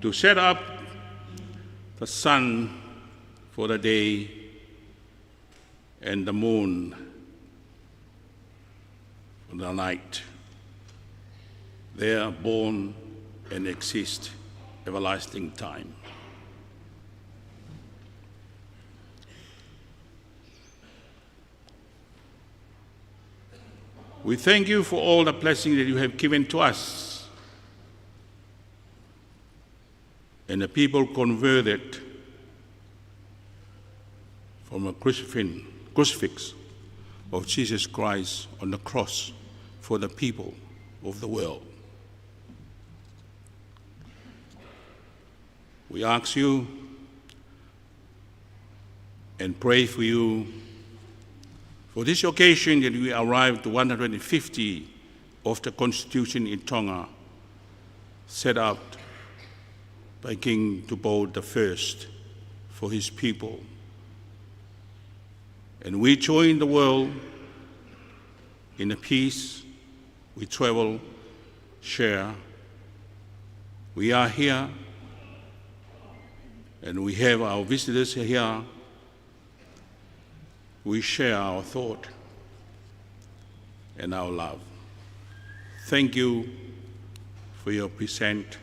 to set up the sun for the day and the moon for the night. They are born and exist everlasting time. We thank you for all the blessing that you have given to us and the people converted from a crucifix, crucifix of Jesus Christ on the cross for the people of the world. We ask you and pray for you for this occasion that we arrived to one hundred fifty of the Constitution in Tonga, set up by King Tupou the First for his people. And we join the world in the peace we travel, share. We are here, and we have our visitors here. We share our thought and our love. Thank you for your present,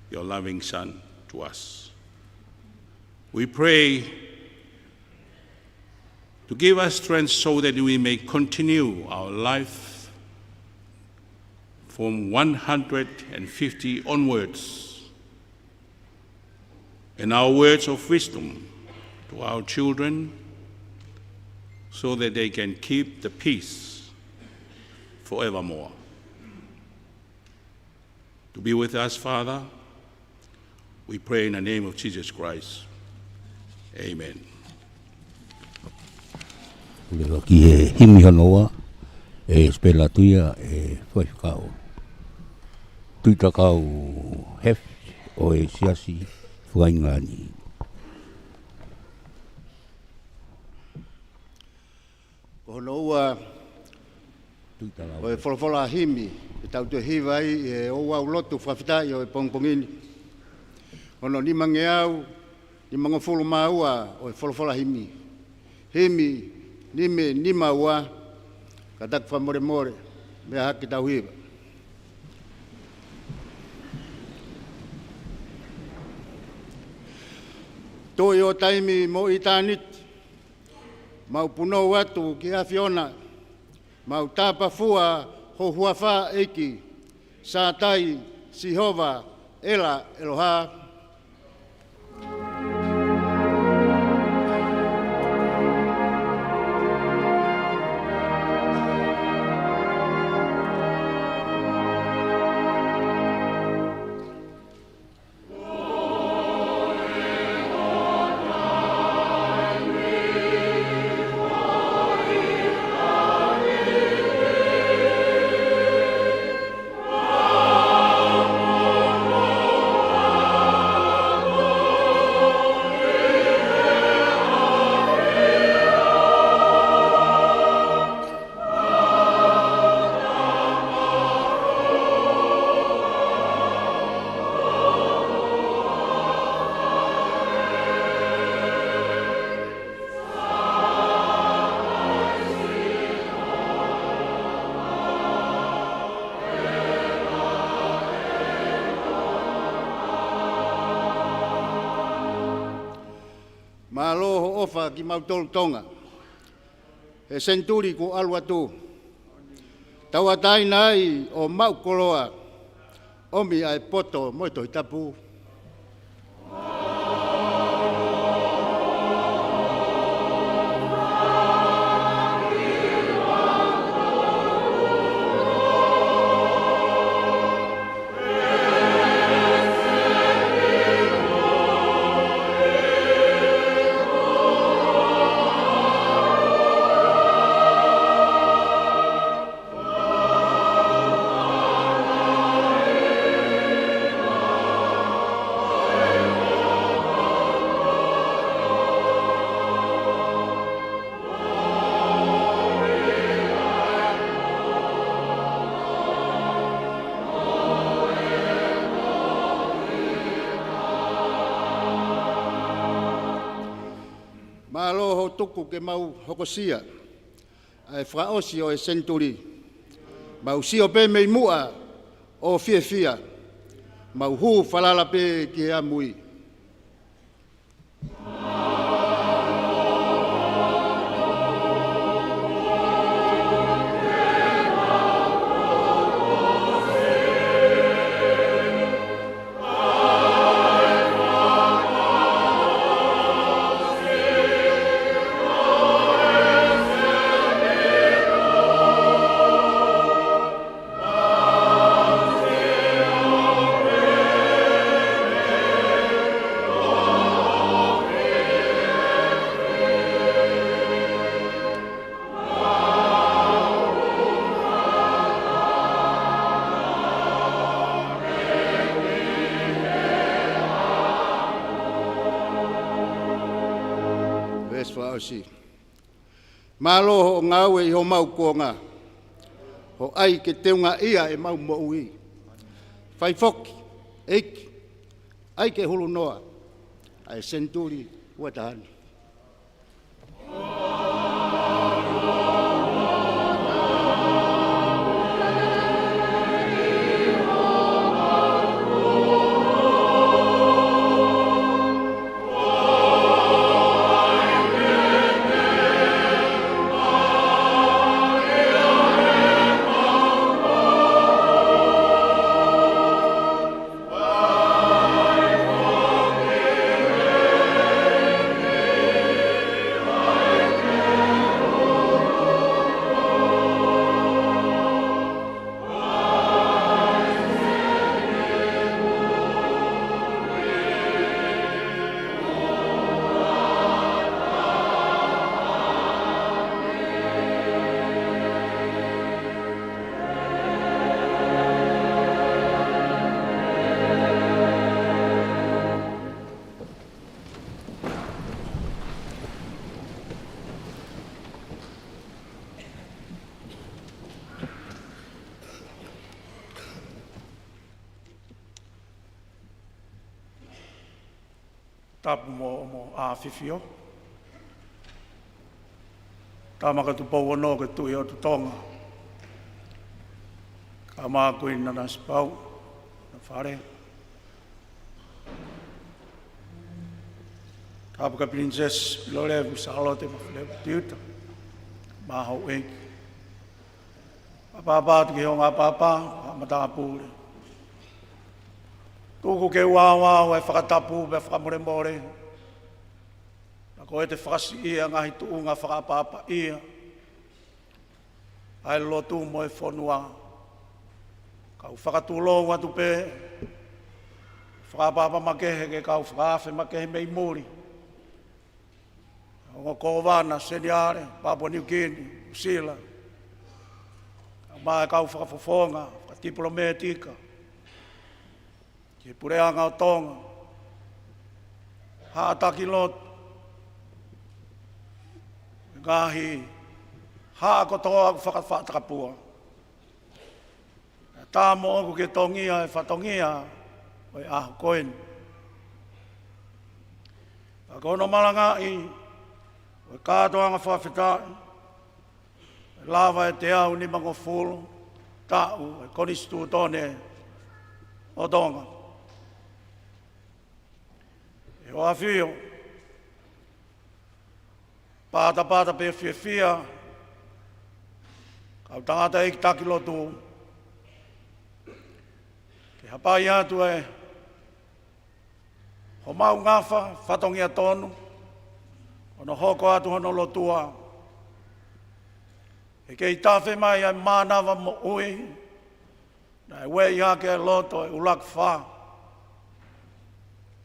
your loving son to us. We pray to give us strength so that we may continue our life from one hundred fifty onwards, and our words of wisdom to our children, so that they can keep the peace forevermore. To be with us, Father, we pray in the name of Jesus Christ. Amen. Leva ki he himi hono ua, ʻe Sipela Tuia, ʻe Faifekau Tuʻitakau Hefi ʻo e Siasi Fakaingilani. Ko hono ua ʻo e folofola himi, ʻe tau toe hiva ai ʻi he ʻouau lotu fakafetaʻi ʻo e pongipongi ni. Hono nimangeau nimangofulu mā ua ʻo e folofola himi. Himi nima nima ua, ka taku fakamolemole, meʻa hake tau hiva. Tuʻi ʻo taimi mo ʻitāniti, mau punou atu ki he ʻAfiona, mau tāpafua ho huafa ʻEiki, Sātai, Sihova, ʻEla, ʻEloha. Mālō hoʻo ʻofa kimautolu Tonga. He senituli kuo ʻalu atu, tauʻatāina ai ʻo maʻu koloa, ʻomi ʻa e poto mo e Tohi Tapu. Mālō hoʻo tuku ke mau hokosia ʻa e fakaʻosi ʻo e senituli. Mau sio pē mei muʻa ʻo fiefia. Mau hū falala pē ki he ʻamui. Veesi fakaʻosi. Mālō hoʻo ngāue ʻi homau kuonga, hoʻo ʻai ke teungaʻia ʻemau moʻui. Fai foki, ʻEiki, ʻai ke hulu noa ʻa e senituli ua taha ni. Tapu mo, mo ʻAfifio. Tama ko Tupou Ono ko e Tuʻi ʻo Tonga. Kaeʻumaʻā Kuini Nanasipauʻu, na fale. Tapu kia Pilinisesi ʻIlolevu Sālote Mafilevu Tiuta, mo houʻeiki. Fakaʻapaʻapa atu ki he ongo ʻapaʻapa, matāpule. Tuku ke u aoao e fakatapu pea fakamolemole. Naʻa ko ʻete fakasiʻia ngaahi tuʻunga fakaʻapaʻapaʻia ʻa e lotu mo e fonua. Kau fakatulou atu pē, fakaʻapaʻapa makehe ke kau fakaafe makehe mei muli. Ongo kōvana, seniale, Papua Niu Kini, Nuʻu Sila. Kaeʻumaʻā e kau fakafofonga, fakatipilomētika. Ki he puleʻanga ʻo Tonga. Haʻa taki lotu. Ngaahi haʻa kotoa ʻoku fakafaʻa takapua. Naʻe tā moʻoku ke tongia e fatongia ʻo e ʻaho ko eni. Ka ko hono malangaʻi ʻo e kātoanga fakafetaʻi, ʻe lava e teau nimangofulu taʻu e Konisitūtone ʻo Tonga. ʻE ʻAfio, patapata pea fiefia, kau tangataʻeiki taki lotu, ke hapai atu e homau ngafa fatongia tonu, hono hoko atu hono lotua, ʻe kei tafe mai ʻa e mānava moʻui, naʻe ueʻi hake e loto ʻo e ʻUluaki Fā.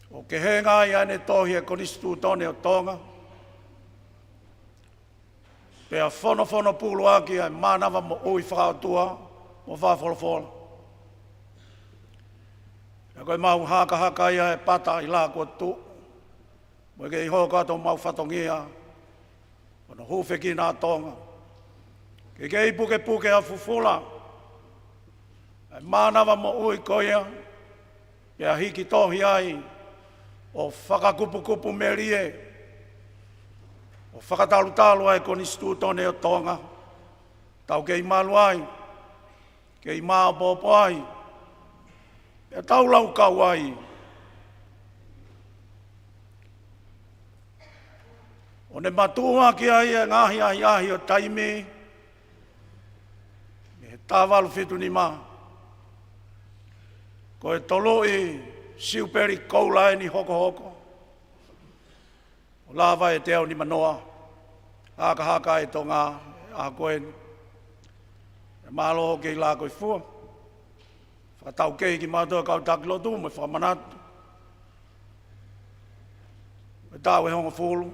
ʻO kehenga ai ʻa ʻene tohi e Konisitūtone ʻo Tonga. Pea fonofono pulu ʻaki ʻa e mānava moʻui fakaʻotua mo fakafolofola. Pea ko ʻemau hakahaka ia he pata ʻi he lā kuo tuʻu. Mo e kei hoko atu homau fatongia, hono hūfekina ʻa Tonga. Ke kei pukepuke ʻa e fufula ʻa e mānava moʻui ko ia, pea hiki tohi ai ʻo fakakupukupu melie, Fakatalutalu ʻa e Konisitūtone ʻo Tonga, tau kei malu ai, kei maopoopo ai, pea tau laukau ai. ʻO ne matuʻuaki ai e ngaahi ʻahiʻahi ʻo taimi, mei he taha valu fitu nima, ko e Toluʻi Siupeli Koula eni hokohoko ʻo Lāvai ʻe teau nima noa, hakahaka ʻa Tonga ʻi he ʻaho ko eni. Pea mālō hoʻo kei laka ʻi fua. Fakatauange kimautolu kau taki lotu mo e fakamanatu, ko e taʻu ʻe hongofulu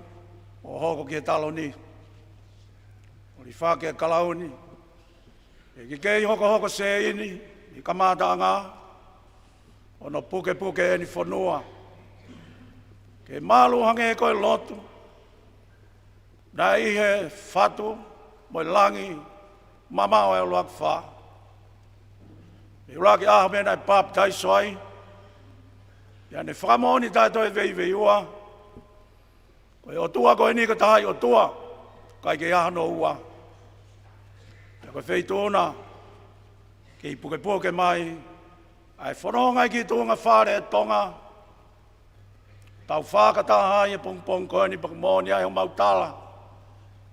ʻo hoko ki he taloni, ʻo lifaki e kalauni, ʻEiki, kei hokohoko sēini ʻi he kamataʻanga, ʻo ne pukepuke eni fonua ke malu hangē ko e lotu naʻe ʻi he fatu mo e langi mamaʻo ʻa e ʻUluaki Fā. Mei he ʻuluaki ʻaho pē naʻe papitaiso ai, pea ne fakamoʻoni taʻe toe veiveiua, ko e ʻOtua ko eni ko e taha ʻOtua, ʻikai ke ʻi ai hano ua. Pea ko e feituʻu na kei pukepuke mai ʻa e fononga ʻi he tuʻunga fale ʻo Tonga, tau fakataha ai he pongipongi ko eni, pea ko e moʻoni ʻa e homau tala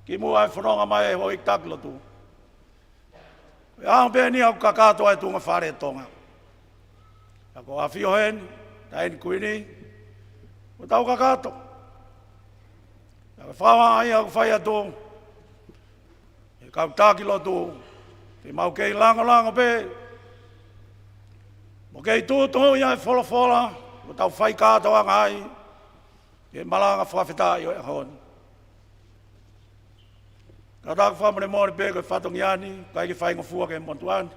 kimuʻa ʻa e fononga mai ʻa e houʻeiki taki lotu. Ko e ʻaho pē eni ʻoku kakato ai e tuʻunga fale ʻo Tonga. Pea ko e ʻafio heni, Taʻahine Kuini, ʻoku tau kakato. Pea ko e fakahā ia ʻoku fai atu ʻe he kau taki lotu, te mau kei langolango pē mo kei tuʻutuʻuni ʻa e folofola, ʻoku tau fai kātoanga ai ki he malanga fakafetaʻi ʻo e ʻaho ni. Ka ʻoku ou fakamolemole pē ko e fatongia ni, ʻikai ke faingofua ki he motuʻa ni.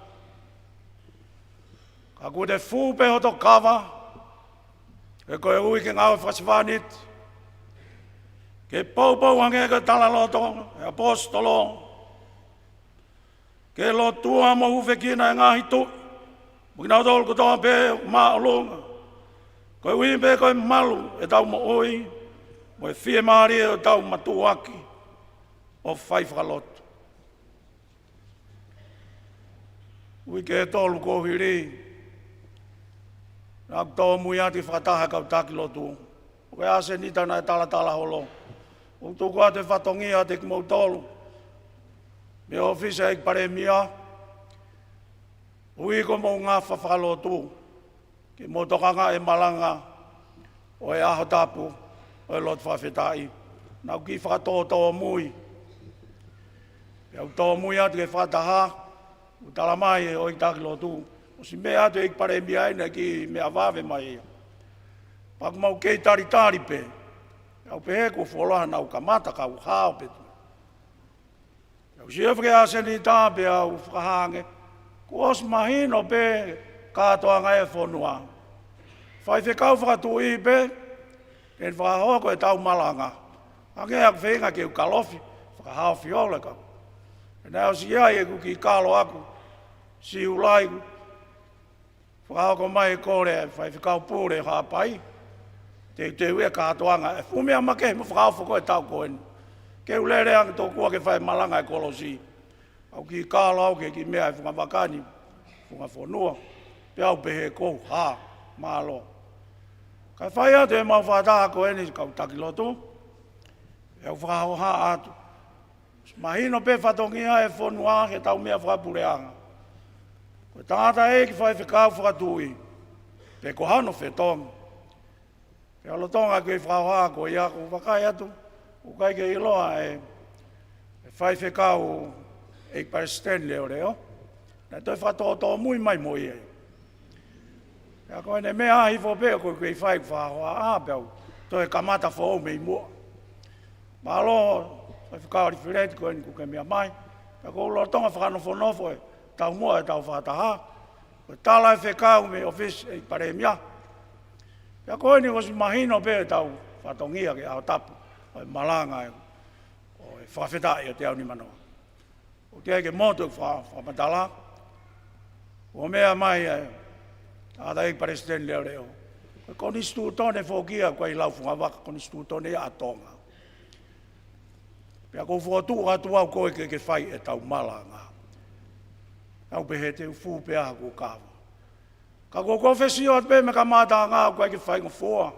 Ka kuo te fū pē hoto kava, he ko e ui ke ngāue fakasevāniti, ke poupou hangē ko e talaloto ʻa e ʻaposetolo, ke lotua mo hūfekina e ngaahi tuʻi mo kinautolu kotoa pē ʻoku māʻolunga, koeʻuhi pē ko e malu ʻetau moʻui mo e fiemālie ʻo ʻetau matuʻuaki ʻo fai fakalotu. Uike ʻe tolu kuo hili, naʻa ku tōmui atu ʻi he fakataha ʻa e kau taki lotu. Ko e ʻasenita naʻe talatala holo. ʻOku tuku atu e fatongia kiate kimoutolu mei he ʻōfisi ʻa e ʻEiki Palēmia, ʻuhi ko hoʻomou ngafa fakalotu ke mou tokangaʻi e malanga ʻo e ʻaho tapu ʻo e lotu fakafetaʻi. Naʻa ku kiʻi fakatōtōmui, pea u tōmui atu ki he fakataha, ʻoku talamai ʻe he houʻeiki taki lotu, ʻosi meʻa atu e ʻEiki Palēmia ʻi heʻene kiʻi meʻa vave mai ia. Pea ʻoku mau kei talitali pē. Pea u pehē kuo fuoloa naʻa ku kamata kau hao pē. Pea u sio ki he ʻasenita pea u fakahā ange, kuo ʻosi mahino pē kātoanga e fonua. Faifekau fakatuʻi pē ke ne fakahoko ʻetau malanga. Hangē ʻoku feinga ke u kalofi, fakahaofi holo e kau. Pea naʻe ʻosi ʻi ai ʻeku kiʻi kalo ʻaku, Siulai, fakahoko mai e kole ʻa e Faifekau Pule ʻo Haʻapai, teuteu e kātoanga e fuʻu meʻa makehe mo fakaofo ko e tau ko eni. Ke u lele ange tokua ke fai malanga e kolosi. ʻOku ou kiʻi kalo au ki he kiʻi meʻa e funga vaka ni, funga fonua. Pea u pehē ko e hā, mālō. Kae fai atu ʻemau fakataha ko eni kau taki lotu, pea u fakahoha atu. Mahino pē fatongia e fonua he ʻetau meʻa fakapuleʻanga. Ko e tangataʻeiki faifekau fakatuʻi, pe ko hano fetongi. Pea lolotonga ʻeku fakahoha ko ia ʻoku ou vakai atu, ʻoku ʻikai ke ʻiloa e, e faifekau ʻEiki Palesiteni Leʻoleʻo. Naʻe toe fakatōtōmui mai mo ia. Pea ko ʻene meʻa hifo pē ʻoku ou kei fai ʻeku fakahoha, pea u toe kamata foʻou mei muʻa. Mālō, Faifekau Alifileti, ko eni kuo ke meʻa mai. Pea ʻoku ou lolotonga fakanofonofo e taumuʻa ʻetau fakataha. Ko e tala e fekau mei he ʻōfisi ʻa e ʻEiki Palēmia. Pea ko eni kuo ʻosi mahino pē ʻetau fatongia ki he ʻaho tapu ʻo e malanga ʻo e fakafetaʻi ʻo e teau nima noa. ʻOku ʻikai ke motu e fa-, fakamatala. Kuo meʻa mai e tangataʻeiki Palesiteni Leʻoleʻo. Ko e konisitūtone foki ia, ʻoku ʻikai lau funga vaka, konisitūtone ia ʻa Tonga. Pea ʻoku ou fokotuʻu atu au koe ke ke fai ʻetau malanga. ʻOku ou pehē te u fuʻu pehē ʻa hoku kava. Ka ʻoku ou konfesi atu pē mei he kamataʻanga ʻoku ʻikai ke faingofua.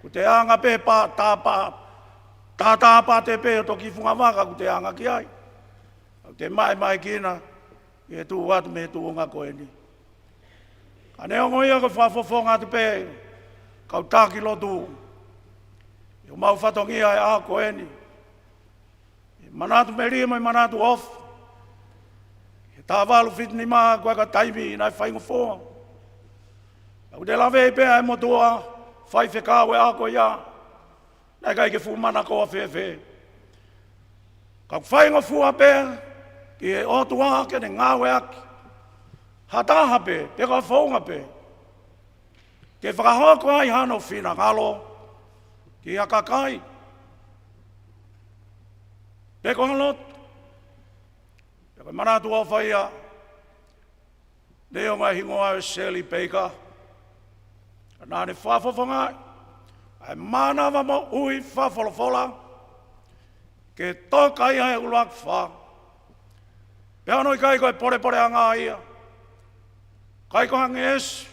Kuo te anga pē pā tāpā, tātāpate pē ʻo toki funga vaka kuo te anga ki ai. ʻOku te maʻemaʻekina, ʻi he tuʻu atu mei he tuʻunga ko eni. Ka neongo ia ʻoku ou fakafofonga atu pē, kau taki lotu. ʻI homau fatongia he ʻaho ko eni. ʻI he manatu melie mo e manatu ʻofa. ʻI he taha valu fitu nima ʻoku ʻikai ko ha taimi naʻe faingofua. ʻOku te lave pē ʻa e motuʻa, faifekau ʻo e ʻaho ko ia. Naʻe ʻikai ke fuʻu manakoa fēfē. Ka ʻoku faingofua pē ki he ʻOtua ke ne ngāueʻaki ha taha pē, pe ko ha founga pē. Ke fakahoko ai hano finangalo ki ha kakai. Pe ko ha lotu. Pea ko e manatu ʻofa ia, neongo e hingoa ʻo Shirley Baker. Ka naʻa ne fakafofongaʻi ʻa e mānava moʻui fakafolofola ke toka ia he ʻuluaki fā. Pea ʻoku ʻikai ko e polepoleʻanga ia. ʻIkai ko ha ngeʻesi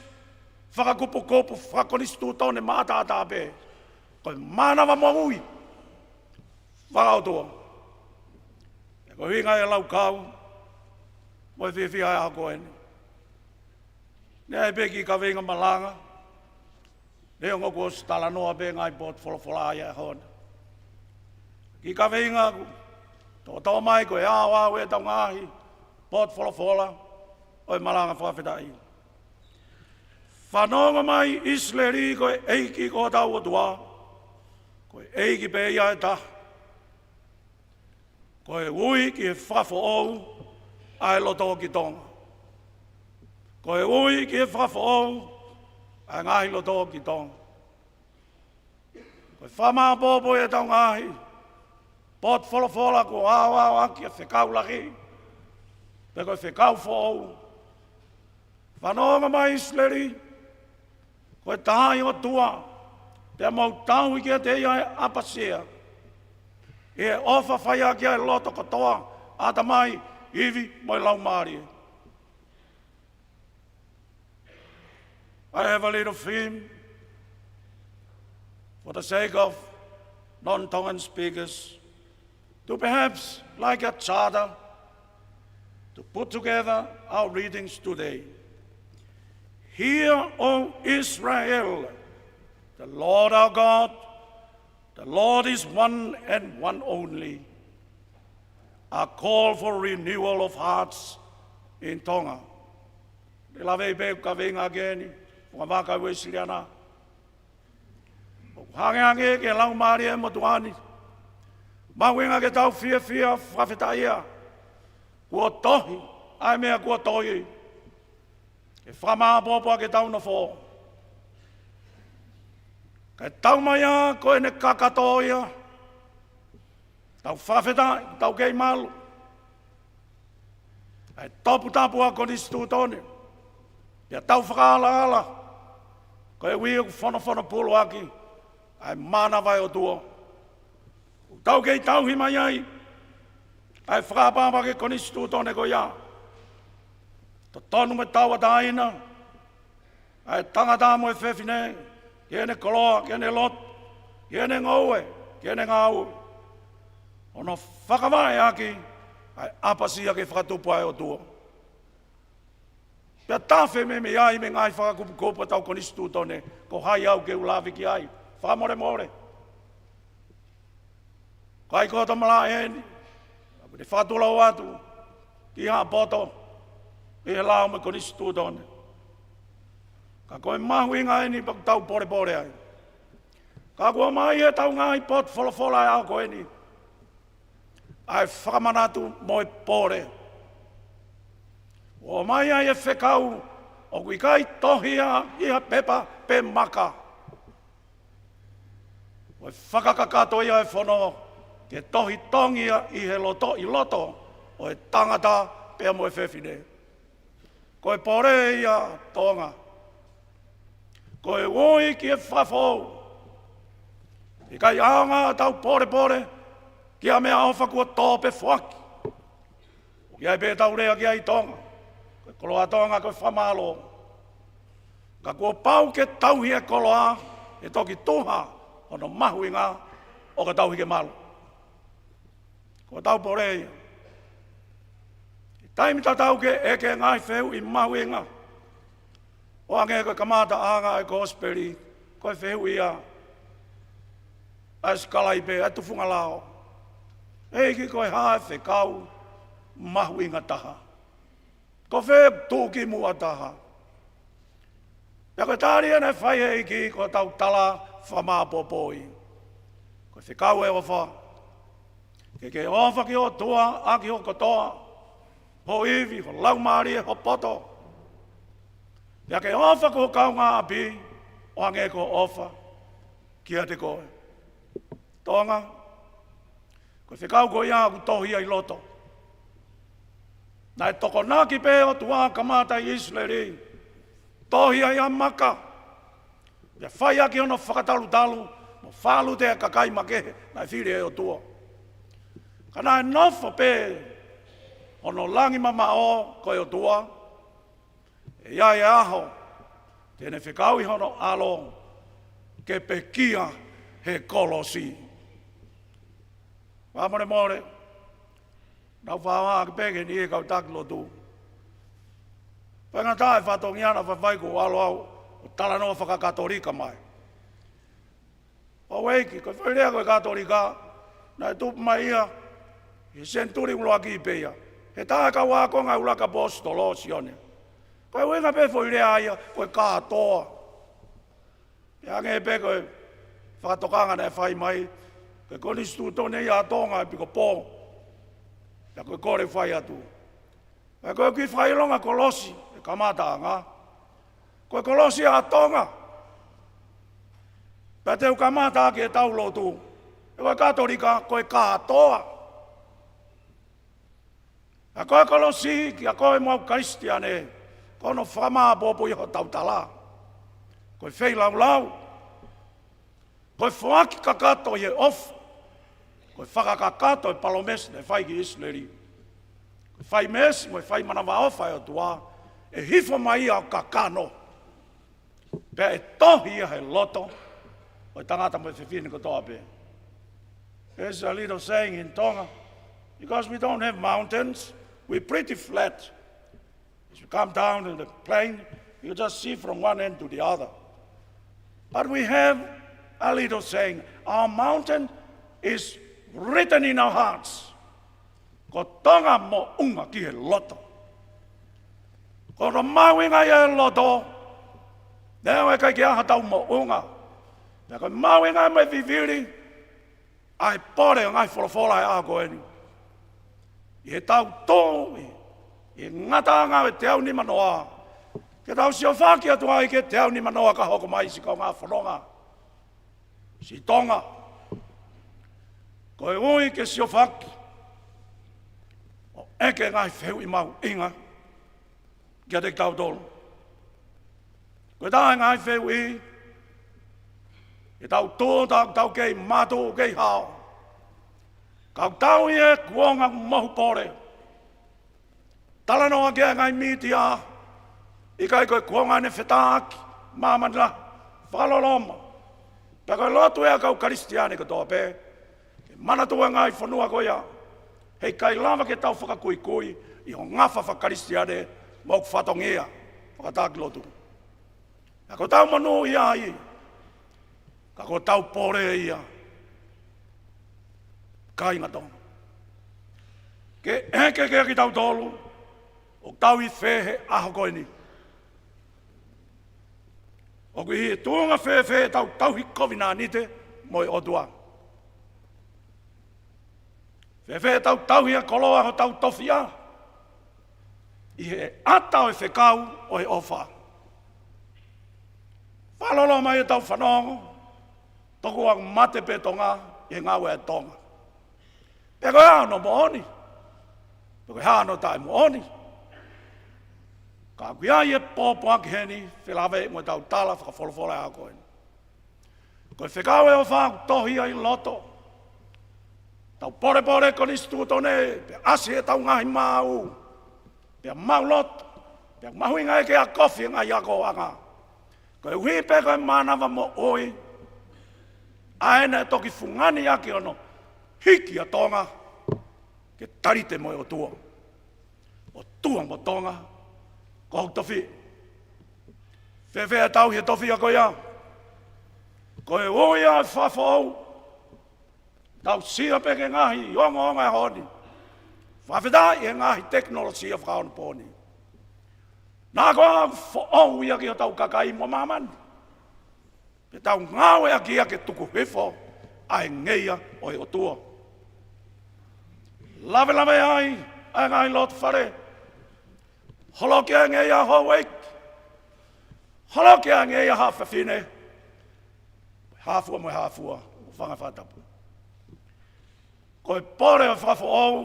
fakakupukupu fakakonisitūtone mātātā pē. Ko e mānava moʻui fakaʻotua. Pea ko e ʻuhinga ia e laukau mo e fiefia he ʻaho ko eni. Naʻe ʻi ai pē kiʻi kaveinga malanga. Neongo kuo ʻosi talanoa pē ngaahi potu folofola ia he ʻaho ni. Kiʻi kaveinga ʻoku toʻotoʻo mai ko e aoao ʻetau ngaahi potu folofola ʻo e malanga fakafetaʻi. Fanongo mai ʻIsileli, ko e ʻEiki ko hotau ʻOtua, ko e ʻEiki pē ia ʻe taha. Ko e ui ki he fakafoʻou ʻa e loto ki Tonga. Ko e ui ki he fakafoʻou ʻa e ngaahi loto ki Tonga. Ko e fakamāopoopo ʻetau ngaahi potu folofola kuo aoao ʻaki e fekau lahi, pe ko e fekau foʻou. Fanongo mai ʻIsileli, ko e taha ʻa e ʻOtua, pea mou tauhi kiate ia he ʻapasia, ʻi he ʻofa fai ʻaki ʻa e loto kotoa, ʻatamai, ivi mo e laumālie. I have a little theme for the sake of non-Tongan speakers, to perhaps like a charter to put together our readings today. Hear, O Israel, the Lord our God, the Lord is one and one only. A call for renewal of hearts in Tonga. Te u lave pē ʻeku kaveinga ʻaki eni, ʻo e vaka Uēsiliana. ʻOku hangehangē ki he laumālie ʻo e motuʻa ni. Mahuʻinga ke tau fiefia fakafetaʻia. Kuo tohi ʻa e meʻa kuo tohi. Ke fakamāopoopo ʻaki ʻetau nofo. Kae tau mai ā ko ʻene kakato ia. Tau fakafetaʻi, tau kei malu. ʻA e toputapu ʻa e konisitūtone. Pea tau fakaʻalaʻala. Ko e ui ʻoku fonofono pulu ʻaki ʻa e mānava ʻo e ʻOtua. ʻOku tau kei tauhi mai ai ʻa e fakaʻapaʻapa ki he konisitūtone ko ia. Totonu mo e tauʻatāina ʻa e tangata mo e fefine, ki heʻene koloa, ki heʻene lotu, ki heʻene ngoue, ki heʻene ngāue. ʻO ne fakavaʻe ʻaki ʻa e ʻapasia ke fakatupu ʻa e ʻOtua. Pea tafe mei ai mei he ngaahi fakakupukupu ʻetau konisitūtone, ko hai au ke u lave ki ai, fakamolemole. Ko hai ko e toʻomalaʻi eni, ʻoku te fakatulou atu ki ha poto ʻi he lao mo e konisitūtone. Ka ko e mahuʻinga eni pea ʻoku tau polepole ai. Ka kuo ʻomai ʻe heʻetau ngaahi potu folofola he ʻaho ko eni ʻa e fakamanatu mo e pole. ʻOmai ai e fekau ʻoku ʻikai tohi ia ʻi ha pepa pe maka. ʻO fakakakato ia ʻe he fono ke tohi tongi ia ʻi he loto, ʻi loto ʻo e tangata pea mo e fefine. Ko e pole ia Tonga. Ko e ui ki he fakafoʻou. ʻIkai ʻaonga ʻetau polepole ki ha meʻaʻofa kuo tō pē foaki. ʻOku ʻi ai pē ʻetau lea ki ai ʻi Tonga, ko e koloa Tonga ko e fakamālō. Ka kuo pau ke tauhi e koloa, ʻe toki tuha hono mahuʻinga ʻo ka tauhi ke malu. Ko ʻetau pole ia. ʻI he taimi tatau ke ʻeke e ngaahi fehuʻi mahuʻinga, ʻo hangē ko e kamataʻanga ʻo e kosipeli, ko e fehuʻi ia ʻa e sikalaipe, ʻa e tufunga lao: ʻEiki, ko e hā e fekau mahuʻinga taha? Ko fē ʻoku tuʻukimuʻa taha? Pea ko e tali ʻe fai ʻe he ʻEiki ko ʻetau tala fakamāʻopoʻopo ia: Ko e fekau ʻo e ʻofa, ke ke ʻofa ki ho ʻOtua ʻaki ho kotoa, ho ivi, ho laumālie, ho poto. Pea ke ʻofa ki ho kaungāʻapi ʻo hangē ko hoʻo ʻofa kiate koe. Tonga, ko e fekau ko ia ʻoku tohi ia ʻi loto. Naʻe tokonaki pē ʻOtua kamata ʻi ʻIsileli, tohi ia ʻi ha maka, pea fai ʻaki hono fakatalutalu mo fālute e kakai makehe naʻe fili ʻe he ʻOtua. Ka naʻe nofo pē hono langi mamaʻo ko e ʻOtua, ʻe ʻi ai e ʻaho te ne fekauʻi hono ʻAlo ke pekia he kolosi. Fakamolemole, nau fāfā ʻaki pē ke ni e kau taki lotu. Faingataʻa e fatongia naʻa faifai ko ʻAlo au ʻo talanoa fakakatolika mai. ʻOku ʻikai ke, ko e foʻi lea ko e Katolika, naʻe tupu mai ia ʻi he senituli ʻuluaki pē ia. He tā e kau ākonga ʻuluaki ʻaposetolo ʻo Sione. Ko e ʻuhinga pē foʻi lea ia ko e kātoa. Pea hangē pē ko e fakatokanga naʻe fai mai, ko e konisitūtone ia ʻa Tonga ʻa e Pikopō. Pea ko e kole fai atu, pea ko e kiʻi fakaʻilonga kolosi e kamataʻanga, ko e kolosi ʻa Tonga. Pea te u kamata ʻaki ʻetau lotu, ʻe ko e Katolika, ko e kātoa. ʻA ko e kolosi kiate koe mo au Kalisitiane, ko hono fakamāʻopoʻopo ia hotau tala. Ko e feilaulau, ko e foaki kakato ʻi he ʻofa, ko e fakakakato e palōmesi naʻe fai ki ʻIsileli. Ko e fai meesi mo e fai manavaʻofa ʻa e ʻOtua, ʻe hifo mai ia ʻo kakano, pea ʻe tohi ia he loto ʻo e tangata mo e fefine kotoa pē. There's a little saying in Tonga, because we don't have mountains, we're pretty flat. As you come down to the plain, you just see from one end to the other. But we have a little saying, our mountain is written in our hearts. Ko Tonga moʻunga ki he loto. Ko hono mahuʻinga ia e loto, neongo ʻe ʻikai ke ʻi ai hatau moʻunga, pea ko e mahuʻinga mo e vivili ʻa e pole ʻo e ngaahi folofola he ʻaho ko eni. ʻI heʻetau tō ʻi he ngataʻanga ʻo e teau nimanoa, ke tau siofaki atu ai ki he teau nimanoa ka hoko mai, siʻi kaungā fononga, siʻi Tonga. Ko e ui ke siofaki ʻo ʻeke e ngaahi fehuʻi mahuʻinga kiate kitautolu. Ko e taha e ngaahi fehuʻi, ʻetau tō, tau, tau kei matu, kei hao, ka ʻoku tau ʻi he kuonga mohu pole. Talanoa ki ai e ngaahi mītia, ʻikai ko e kuonga eni e fetāki māmani lahi, fakaloloma. Pea ko e lotu ia ʻa e kau Kalisitiane kotoa pē, ke manatuʻi e ngaahi fonua ko ia, heʻikai lava ke tau fakakuikui ʻi hoʻo ngafa faka-Kalisitiane mo hoku fatongia fakataki lotu. Ka ko ʻetau monūʻia ia, ka ko ʻetau pole ia, kāinga Tonga. Ke ʻeke kiate kitautolu, ʻoku tau ʻi fē he ʻaho ko eni? ʻOku ʻi he tuʻunga fēfē ʻetau tauhi kovinānite mo e ʻOtua? Fēfē ʻetau tauhi e koloa hotau tofiʻa ʻi he ʻata ʻo e fekau ʻo e ʻofa? Fakaloloma mai ʻetau fanongo, tokua ʻoku mate pē Tonga ʻi he ngāue ʻa e Tonga. Pe ko e hā hono moʻoni, pe ko e hā hono taʻemoʻoni. Ka ʻoku ʻi ai e pōpoaki heni, felāveʻi mo ʻetau tala fakafolofola he ʻaho ko eni. Ko e fekau ʻo e ʻofa ʻoku tohi ia ʻi loto. Tau polepole konisitūtone, pea ʻasi ʻetau ngaahi maau, pea maʻuloto, pea mahuʻinga ʻa e ke akofi e ngaahi akoʻanga. Koeʻuhi pē ko e mānava moʻui, ʻa ē naʻe toki fungani ʻaki hono hiki ʻa Tonga ke talite mo e ʻOtua. ʻOtua mo Tonga, ko hoku tofiʻa. Fēfē ʻetau ʻi he tofiʻa ko ia? Ko e ui ʻa e fakafoʻou, tau sio pē ki he ngaahi ongoongo ʻo e ʻaho ni. Fakafetaʻi he ngaahi tekinolosia fakaonopooni. Naʻa ko e foʻou ia ki hotau kakai mo māmani. Pea tau ngāueʻaki ia ke tuku hifo ʻa e ngeia ʻo e ʻOtua. Lavelaveʻi ai ʻa e ngaahi loto fale. Holoki ʻa e ngeia houʻeiki. Holoki ʻa e ngeia haʻa fefine. Hā fua mo e hā fua, ʻo fanga fakatapu. Ko e pole ʻo e fakafoʻou,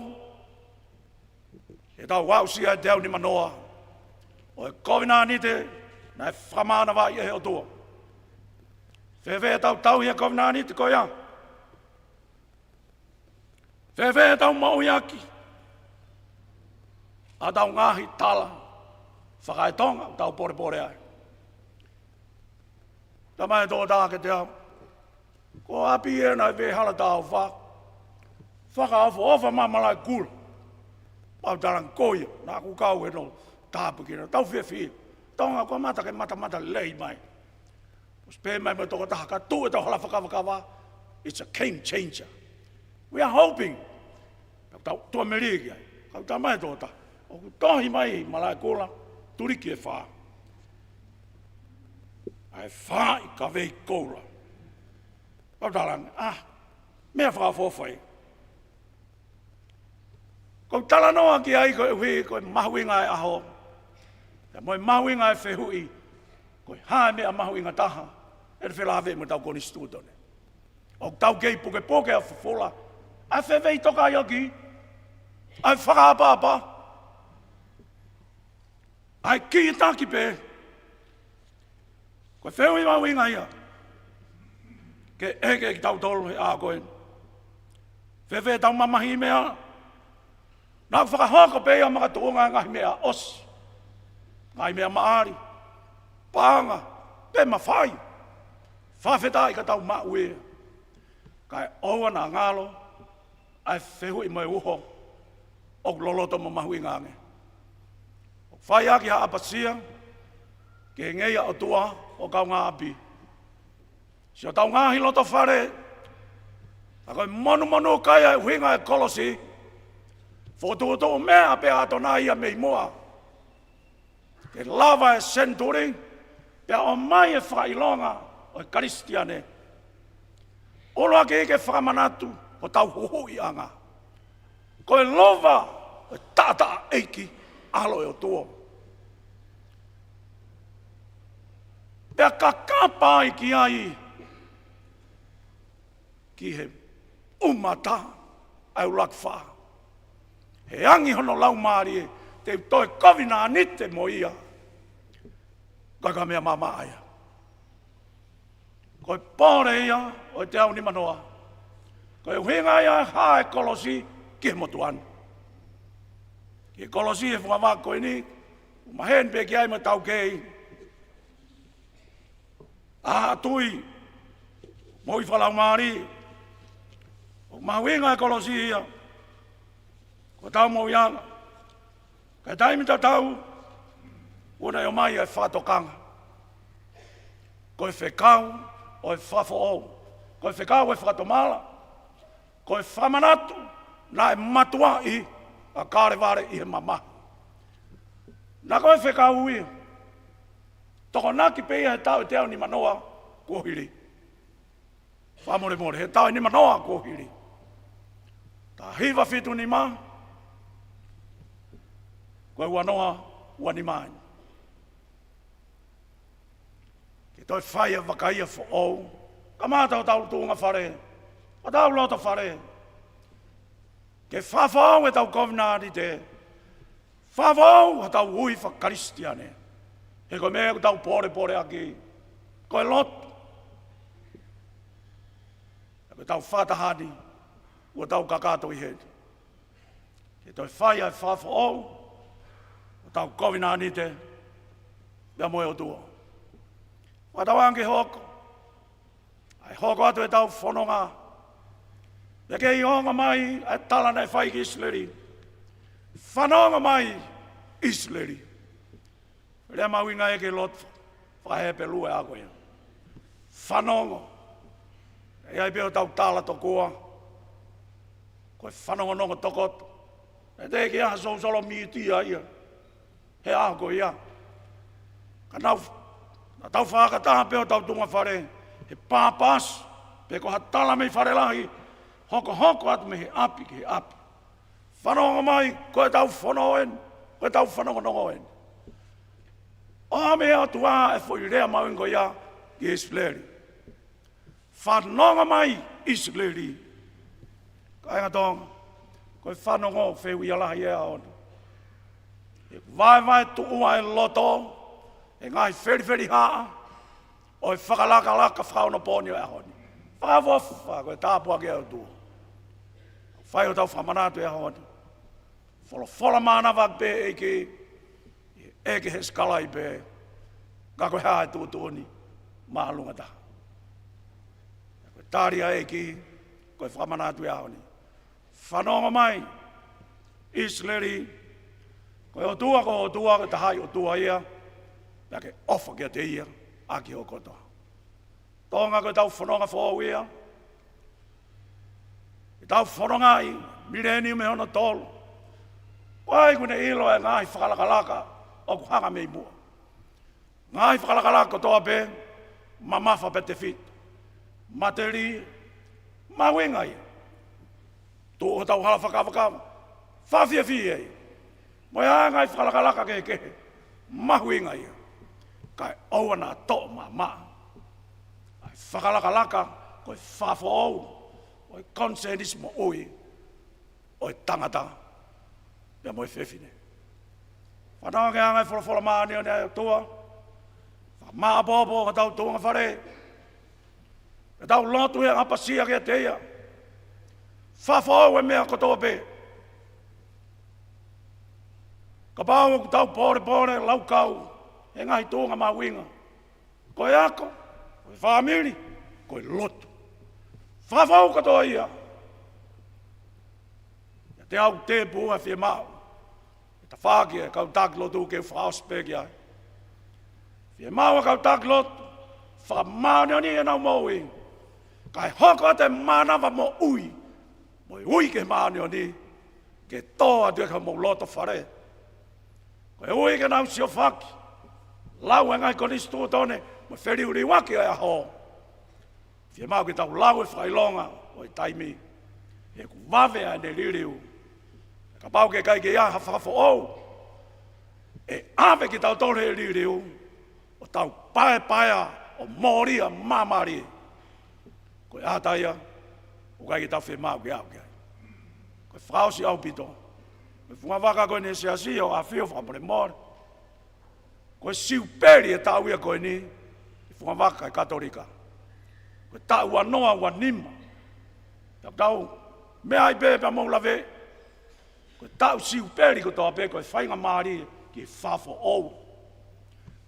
ʻetau aʻusia e teau nimanoa ʻo e kovinānite naʻe fakamānavaʻi ʻe he ʻOtua. Fēfē ʻetau tauhi e kovinānite ko ia? Fēfē ʻetau moʻuiʻaki ʻa ʻetau ngaahi tala fakaeTonga ʻoku tau polepole ai? Talamai ʻe he tokotaha kiate au, ko ʻapi ē naʻe vē hala tāufa, fakaʻofoʻofa mai Malaʻekula. Pau talangi ko ia, naʻa ku kau ʻi hono tāpuekina, tau fiefia. Tonga, ko e mata ke matamata lelei mai. ʻOsi pehē mai mo e tokotaha, ka tuʻu ʻetau hala fakakavakava, it's a game changer. We are hoping. Tau tuʻamelie ki ai. Kau talamai ʻe he tokotaha, ʻoku tohi mai Malaʻekula, tuliki ʻe fā. ʻA e fā ʻi kavei koula. Pau talangi, ah, meʻa fakaʻofoʻofa ia. Ko u talanoa ki ai koeʻuhi ko e mahuʻinga e ʻaho, pea mo e mahuʻinga e fehuʻi, ko e hā e meʻa mahuʻinga taha ʻe felāveʻi mo ʻetau konisitūtone. ʻOku tau kei pukepuke ʻa e fufula, ʻa e feveʻi tokaiʻaki, ʻa e fakaʻapaʻapa, ʻa e kītaki pē. Ko e fehuʻi mahuʻinga ia ke ʻeke kiate kitautolu he ʻaho ko eni. Fēfē ʻetau mamahiʻi meʻa? Naʻa ku fakahoko pē ia makatuʻunga he ngaahi meʻa ʻosi, ngaahi meʻa maʻali, paʻanga, pe mafai. Fakafetaʻi ka tau maʻu ia. Kae ʻoua naʻa ngalo ʻa e fehuʻi mo e uho ʻoku loloto mo mahuʻinga ange. ʻOku fai ʻaki ha ʻapasia ki he ngeia ʻOtua ʻo e kaungāʻapi. Siʻotau ngaahi loto fale, ʻa ko e monumonu kai ʻa e ʻuhinga e kolosi, fokotuʻutuʻu meʻa pē ʻa ʻAtonai ia mei muʻa. Ke lava e senituli, pea ʻomai e fakaʻilonga ʻo e Kalisitiane. ʻUluaki ke fakamanatu hotau huhuʻiʻanga. Ko e lova ʻo e taʻataʻa ʻeiki, ʻAlo e ʻOtua. Pea kakapa ai ki ai, ki he ʻumata ʻa e ʻuluaki fā. He angi hono laumālie, te u toe kovinānite mo ia. Ka ko e meʻa maʻamaʻa ia. Ko e pole ia ʻo e teau nimanoa. Ko e ʻuhinga ia e hā e kolosi ki he motuʻa ni. Ki he kolosi he fungavaka ko eni, maheni pē ki ai mo e taukei. ʻA e tui, moʻui fakalaumālie, ʻoku mahuʻinga e kolosi ia ko hotau moʻuiʻanga. Ka ʻi he taimi tatau, ʻoku ne ʻomai e fakatokanga. Ko e fekau ʻo e fakafoʻou. Ko e fekau ʻo e fakatomala. Ko e fakamanatu naʻe matuaʻi ʻa Kalevale ʻi he mamahi. Naʻa ko e fekau ia. Tokonaki pē ia he taʻu ʻe teau nimanoa kuo hili. Fakamolemole, he taʻu ʻe nimanoa kuo hili. Taha hiva fitu nima, ko e ua noa ua nima eni. Ke toe fai ʻa e vaka ia foʻou, kamata hotau tuʻunga fale, hotau loto fale. Ke fakafoʻou ʻetau kovinānite, fakafoʻou hotau ui faka-Kalisitiane. He ko e meʻa ʻoku tau polepole ʻaki, ko e lotu. Ko ʻetau fakataha ni, ʻoku tau kakato ʻi heni ke toe fai ʻa e fakafoʻou ʻo hotau kovinānite pea mo e ʻOtua. Fakatauange ke hoko ʻa e hoko atu ʻetau fononga, pea ke ʻi ai ʻa e tala naʻe fai ki ʻIsileli: Fanongo mai, ʻIsileli. Lea mahuʻinga ʻi he lotu faka-Hepelū ʻa ko ia. Fanongo. ʻE ʻi ai pē hotau tala tokua, ko e fanongonongo tokoto. ʻE teʻeki ai ha sōsiale mītia ia he ʻaho ko ia. Ka naʻa tau fakataha pē hotau tuʻunga fale he pāpasi, pe ko ha tala mei fale lahi, hokohoko atu mei he ʻapi ki he ʻapi. Fanongo mai, ko ʻetau fononga eni, ko ʻetau fanongonongo eni. ʻOmai ʻe he ʻOtua e foʻi lea mahuʻinga ko ia ki ʻIsileli. Fanongo mai, ʻIsileli. Kāinga Tonga, ko e fanongo fehuʻi ia lahi he ʻaho ni. ʻE vaevae tuʻu ʻa e loto he ngaahi felifelihaʻa ʻo e fakalakalaka fakaonopooni ʻo e ʻaho ni. Fakaʻofoʻofa, ko e tāpuaki ʻa e ʻOtua. Fai hotau fakamanatu he ʻaho ni. Folofola mānava pē ʻEiki, ʻEiki Hesikalaipe, ka ko e hā e tuʻutuʻuni māʻolunga taha? Ko e tali ʻa e ʻEiki, ko e fakamanatu he ʻaho ni. Fanongo mai, ʻIsileli, ko e ʻOtua, ko ho ʻOtua, ko e taha ʻi ʻOtua ia, pea ke ʻofa kiate ia ʻaki hoʻo kotoa. Tonga, ko ʻetau fononga foʻou ia, ʻetau fononga ʻi he mileniume hono tolu. Ko hai ʻoku ne ʻilo e ngaahi fakalakalaka ʻoku hanga mei muʻa? Ngaahi fakalakalaka kotoa pē, mamafa pē tefito, matelie, mahuʻinga ia. Tuʻu hotau hala fakakavakava, fakafiefia ia. Mo e ngaahi fakalakalaka kehekehe, mahuʻinga ia. Kae ʻoua naʻa toʻo maʻamaʻa ʻa e fakalakalaka ko e fakafoʻou ʻo e konisēnisi moʻui ʻo e tangata pea mo e fefine. Fanongo ki he anga e folofola māʻoniʻoni ʻa e ʻOtua. Fakamāʻopoʻopo hotau tuʻunga fale. Ke tau lotu he ʻapasia kiate ia. Fakafoʻou e meʻa kotoa pē. Kapau ʻoku tau pōlepole, laukau he ngaahi tuʻunga mahuʻinga, ko e ako, ko e fāmili, ko e lotu, fakafoʻou kotoa ia. ʻIate au, tēpū, ʻe fiemaʻu ʻe tafaʻaki e kau taki lotu ke u fakaʻosi pē ki ai. Fiemaʻu e kau taki lotu fakamāʻoniʻoniʻi ʻenau moʻui, kae hoko atu e mānava moʻui mo e ui ki he māʻoniʻoni ke tō atu ia ki homou loto fale. Ko e ui ke nau siofaki, lau e ngaahi konisitūtone mo e feliuliuaki ʻo e ʻaho. Fiemaʻu ke tau lau e fakaʻilonga ʻo e taimi, he ʻoku vave ʻa ʻene liliu. Kapau ʻoku ʻikai ke ʻi ai ha fakafoʻou, ʻe ʻave kitautolu ʻe he liliu ʻo tau paepaea, ʻo mōlia māmālie. Ko e ʻata ia ʻoku ʻikai ke tau fiemaʻu ke aʻu ki ai. Ko e fakaʻosi ʻaupito, ko e fungavaka ko eni ʻa e Siasi ʻo ʻAfio, fakamolemole. Ko e Siupeli e taʻu ia ko eni ʻi he fungavaka ʻa e Katolika. Ko e taʻu ua noa ua nima. Tau tau meʻa ai pē pea mou lave. Ko e taʻu Siupeli kotoa pē ko e faingamālie ke fakafoʻou.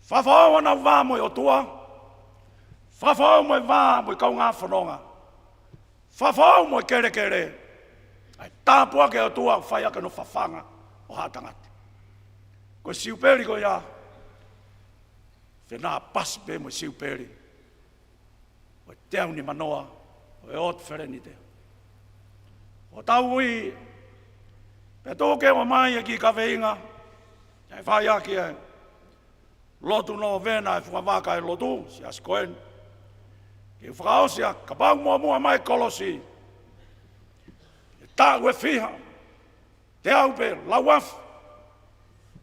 Fakafoʻou honau vā mo e ʻOtua. Fakafoʻou mo e vā mo e kaungā fononga. Fakafoʻou mo e kelekele ʻa e tāpuaki ʻa e ʻOtua ʻoku fai ʻaki hono fafanga ʻo haʻa tangata. Ko e Siupeli ko ia, fenāpasi pē mo e Siupeli ʻo e teau nimanoa ʻo e ʻOtu Felenite. ʻO tau ui, pea tuku ke ʻomai e kiʻi kaveinga naʻe fai ʻaki e lotu nōvena ʻa e fungavaka ʻo e lotu Siasi ko eni. Ke u fakaʻosi ʻaki, kapau ʻoku muʻomuʻa mai e kolosi he taʻu ʻe fiha, teau pe lauafe,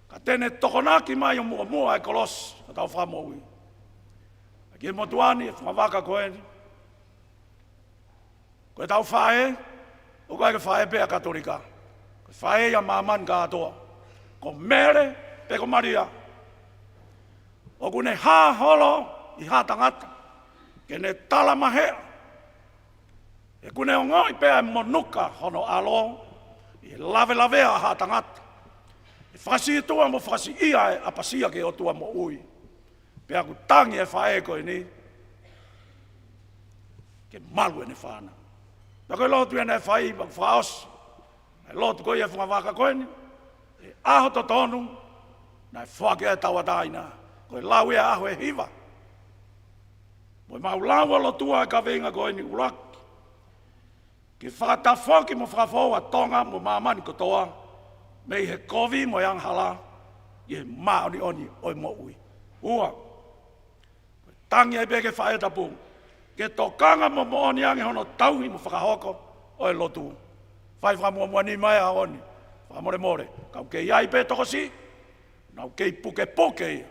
ka te ne tokonaki mai ʻo muʻomuʻa e kolosi ʻo hotau Fakamoʻui. Ki he motuʻa ni e fungavaka ko eni. Ko ʻetau faʻē, ʻoku ʻikai ko e faʻē pē ʻa e Katolika. Ko e faʻē ia ʻa māmani kātoa. Ko Mele pe ko Malia. ʻOku ne hā holo ʻi haʻa tangata ke ne talamaheʻa He ʻoku ne ongoʻi pē ʻa e monuka hono ʻAlo ʻi he lavelavea ʻa haʻa tangata. ʻE fakasītuʻa mo fakasiʻia ʻa e ʻapasia ki he ʻOtua moʻui. Pea ʻoku tangi e faʻē ko eni ke malu ʻene fānau. Pea ko e lotu ia naʻe fai, pea ʻoku fakaʻosi ʻa e lotu ko ia he funga vaka ko eni. He ʻaho totonu naʻe foaki ai e tauʻatāina, ko e lau ia ʻaho ʻe hiva. Mo ʻemau lau ʻo lotua e kaveinga ko eni ʻuluaki: Ke fakatafoki mo fakafoʻou ʻa Tonga mo māmani kotoa mei he kovi mo e angahala ʻi he māʻoniʻoni ʻo e moʻui. Ua, tangi ai pē ki he faʻē tapu ke tokanga mo moʻoni ange hono tauhi mo fakahoko ʻo e lotu. Fai fakamuʻomuʻa nima ʻi he ʻaho ni. Fakamolemole, ka ʻoku kei ʻi ai pē tokosiʻi, naʻa ʻoku kei pukepuke ia,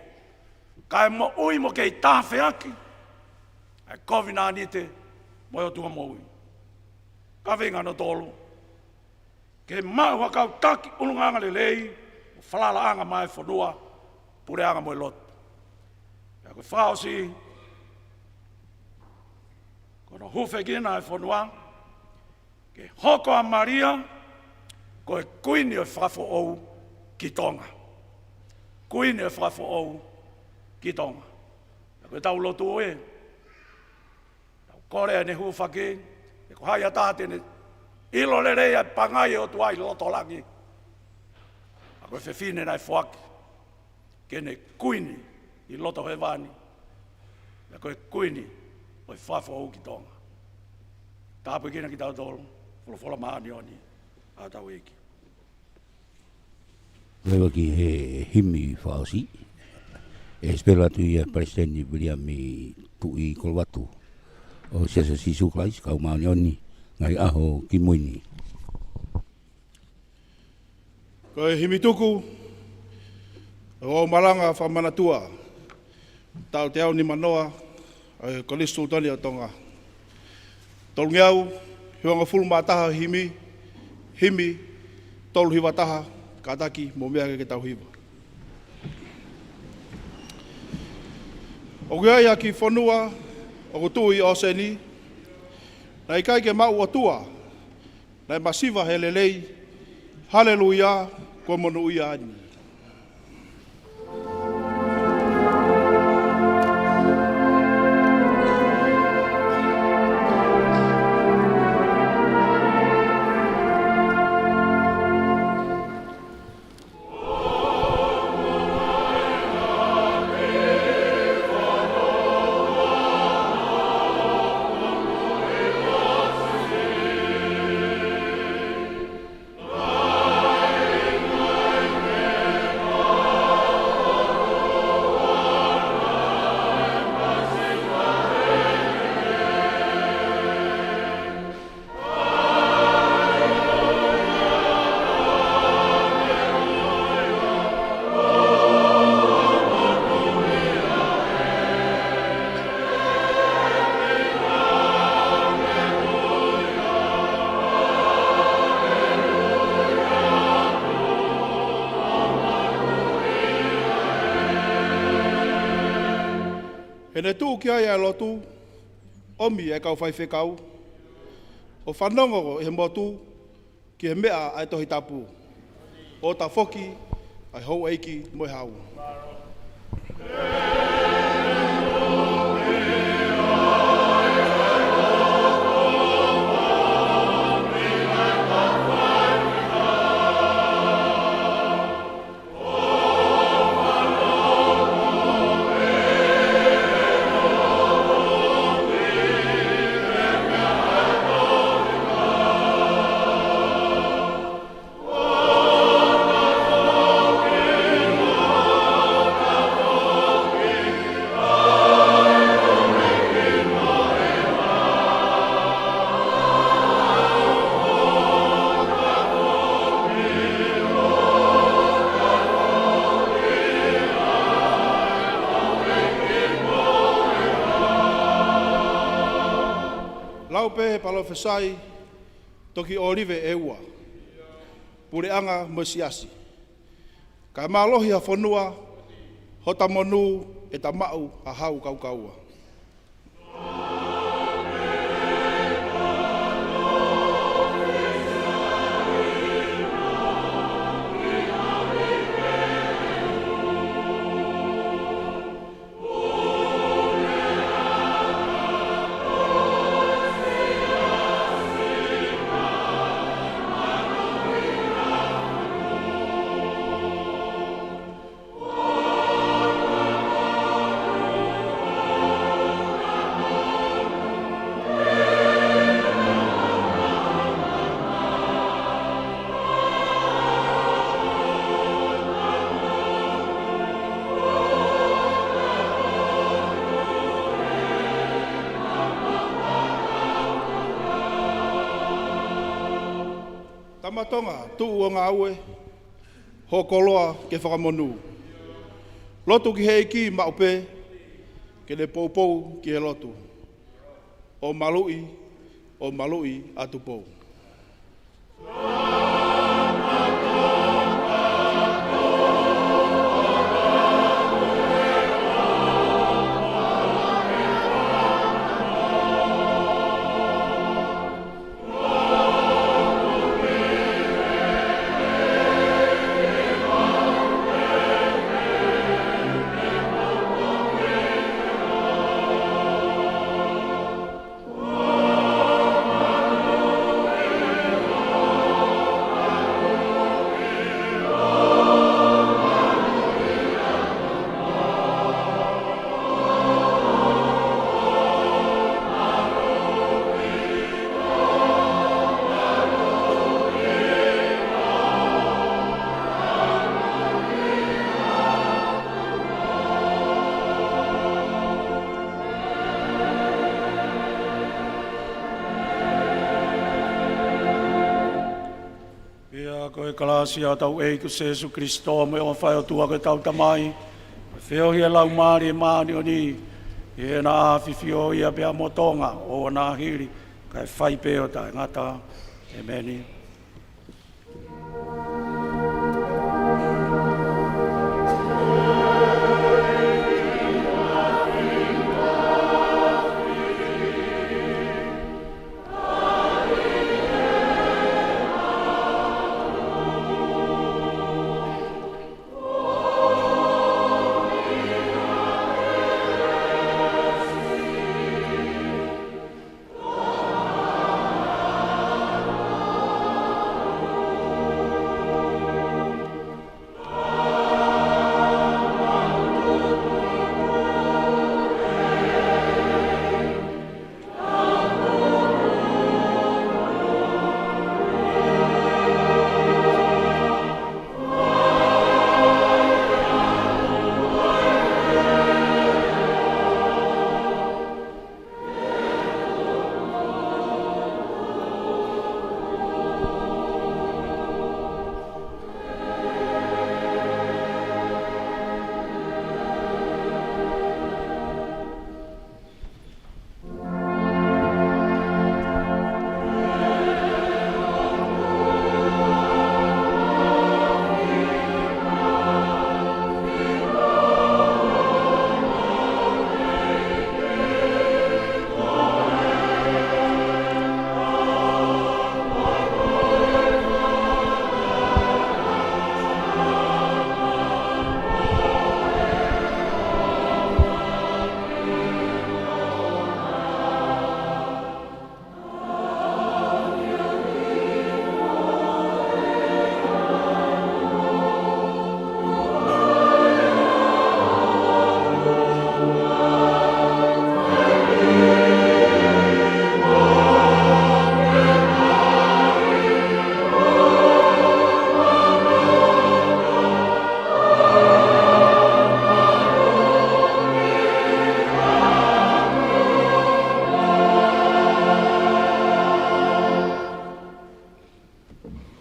kae moʻui mo kei tāfeaki ʻa e kovinānite mo e ʻOtua moʻui. Kaveinga hono tolu: Ke maʻu ha kau taki ʻulungaanga lelei mo falalaʻanga maʻa e fonua, puleʻanga mo e lotu. Pea ko e fakaʻosi, ko hono hūfekina e fonua ke hoko ʻa Malia ko e Kuini ʻo e Fakafoʻou ki Tonga. Kuini ʻo e Fakafoʻou ki Tonga. Pea ko ʻetau lotu ē, tau kole ʻene hūfaki, he ko hai ha taha te ne ʻilo lelei ʻa e pangai ʻo e ʻOtua ʻi loto langi, ʻa ko e fefine naʻe foaki ke ne kuini ʻi loto hēvani, pea ko e Kuini ʻo e Fakafoʻou ki Tonga. Tāpuekina kitautolu, folofola māʻoniʻoni ʻa hotau ʻEiki. Leva ki he himi fakaʻosi, ʻe sipela atu ia ʻe Palesiteni Viliami Tuʻi Kolovatu ʻo e Siasi ʻo Sīsū Kalaisi ʻo e Kau Māʻoniʻoni ʻi he Ngaahi ʻAho Kimui Ni. Ko e himi tuku ʻo e malanga fakamanatua taʻu teau nimanoa ʻo e Kolisi Siutoni ʻo Tonga. Tolungeau hivangofulu mā taha himi, himi tolu hiva taha, kātaki mo meʻa ke tau hiva. ʻOku ʻi ai ha kiʻi fonua ʻoku tuʻu ʻi ʻōseni, naʻe ʻikai ke maʻu ʻOtua, naʻe masiva he lelei. Haleluia, kuo monūʻia eni. He naʻe tuʻu ki ai ʻa e lotu, ʻomi ʻa e kau faifekau, ʻo fanongo ʻi he motu ki he meʻa ʻa e Tohi Tapu, ʻo tafoki ʻa e houʻeiki mo e hau. Lau pē he palofisai, toki ʻōlive ʻe ua, puleʻanga mo e siasi. Kae mālohi ha fonua, hota monū ʻe ta maʻu ha hau kaukaua. Matonga, tuʻu ʻo ngāue, ho koloa ke fakamonū. Lotu ki he ʻEiki maʻu pē, ke ne poupou ki he lotu. ʻO maluʻi, ʻo maluʻi ʻa Tupou. Pea ko e kalāsia ʻa hotau ʻEiki ko Sēsū Kalaisi mo e ʻofa ʻa e ʻOtua ko hotau Tamai, mo e feohi ʻa e Laumālie Māʻoniʻoni, ʻi heʻena ʻAfio ia pea mo Tonga ʻo ʻona hili, kae fai pē ʻo taʻengata. ʻEmeni.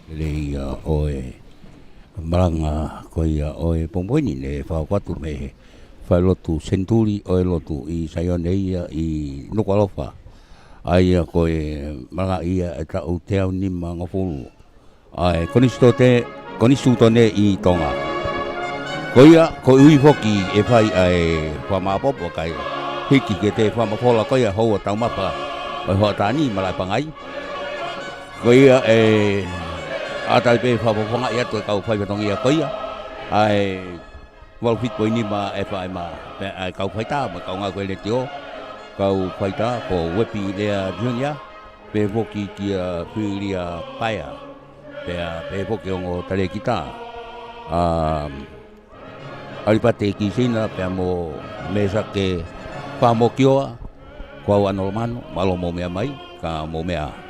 Lelei ia ʻo e malanga ko ia ʻo e pongipongi ni, ne fakahoko atu mei he falelotu Senituli ʻo e Lotu ʻi Saione ia ʻi Nukuʻalofa. ʻA ia ko e malanga ia ʻe taʻu teau nimangofulu. ʻA e konisitūtone, konisitūtone ʻi Tonga. Ko ia, koeʻuhi foki ʻe fai ʻa e fakamāʻopoʻopo kae hiki ke toe fakamafola ko ia houa taumafa ʻo e hoʻatā ni, malaʻe pangai. Ko ia ʻe ʻatā pē fakafofongaʻi atu e kau faifatongia ko ia. ʻA e valu fitu poini nima ʻe fai mai, pea ʻa e kau faitā, mo e kau ngāue ko e letiō, kau faitā, ko Uepi Lea Junior, pehē foki kia Filia Paea, pea pehē foki ongo talēkita, ʻa ʻAlipate Kisina, pea mo Mesake Fakamokioa, ko au ʻAno Lomano, mālō mou meʻa mai, ka mou meʻa.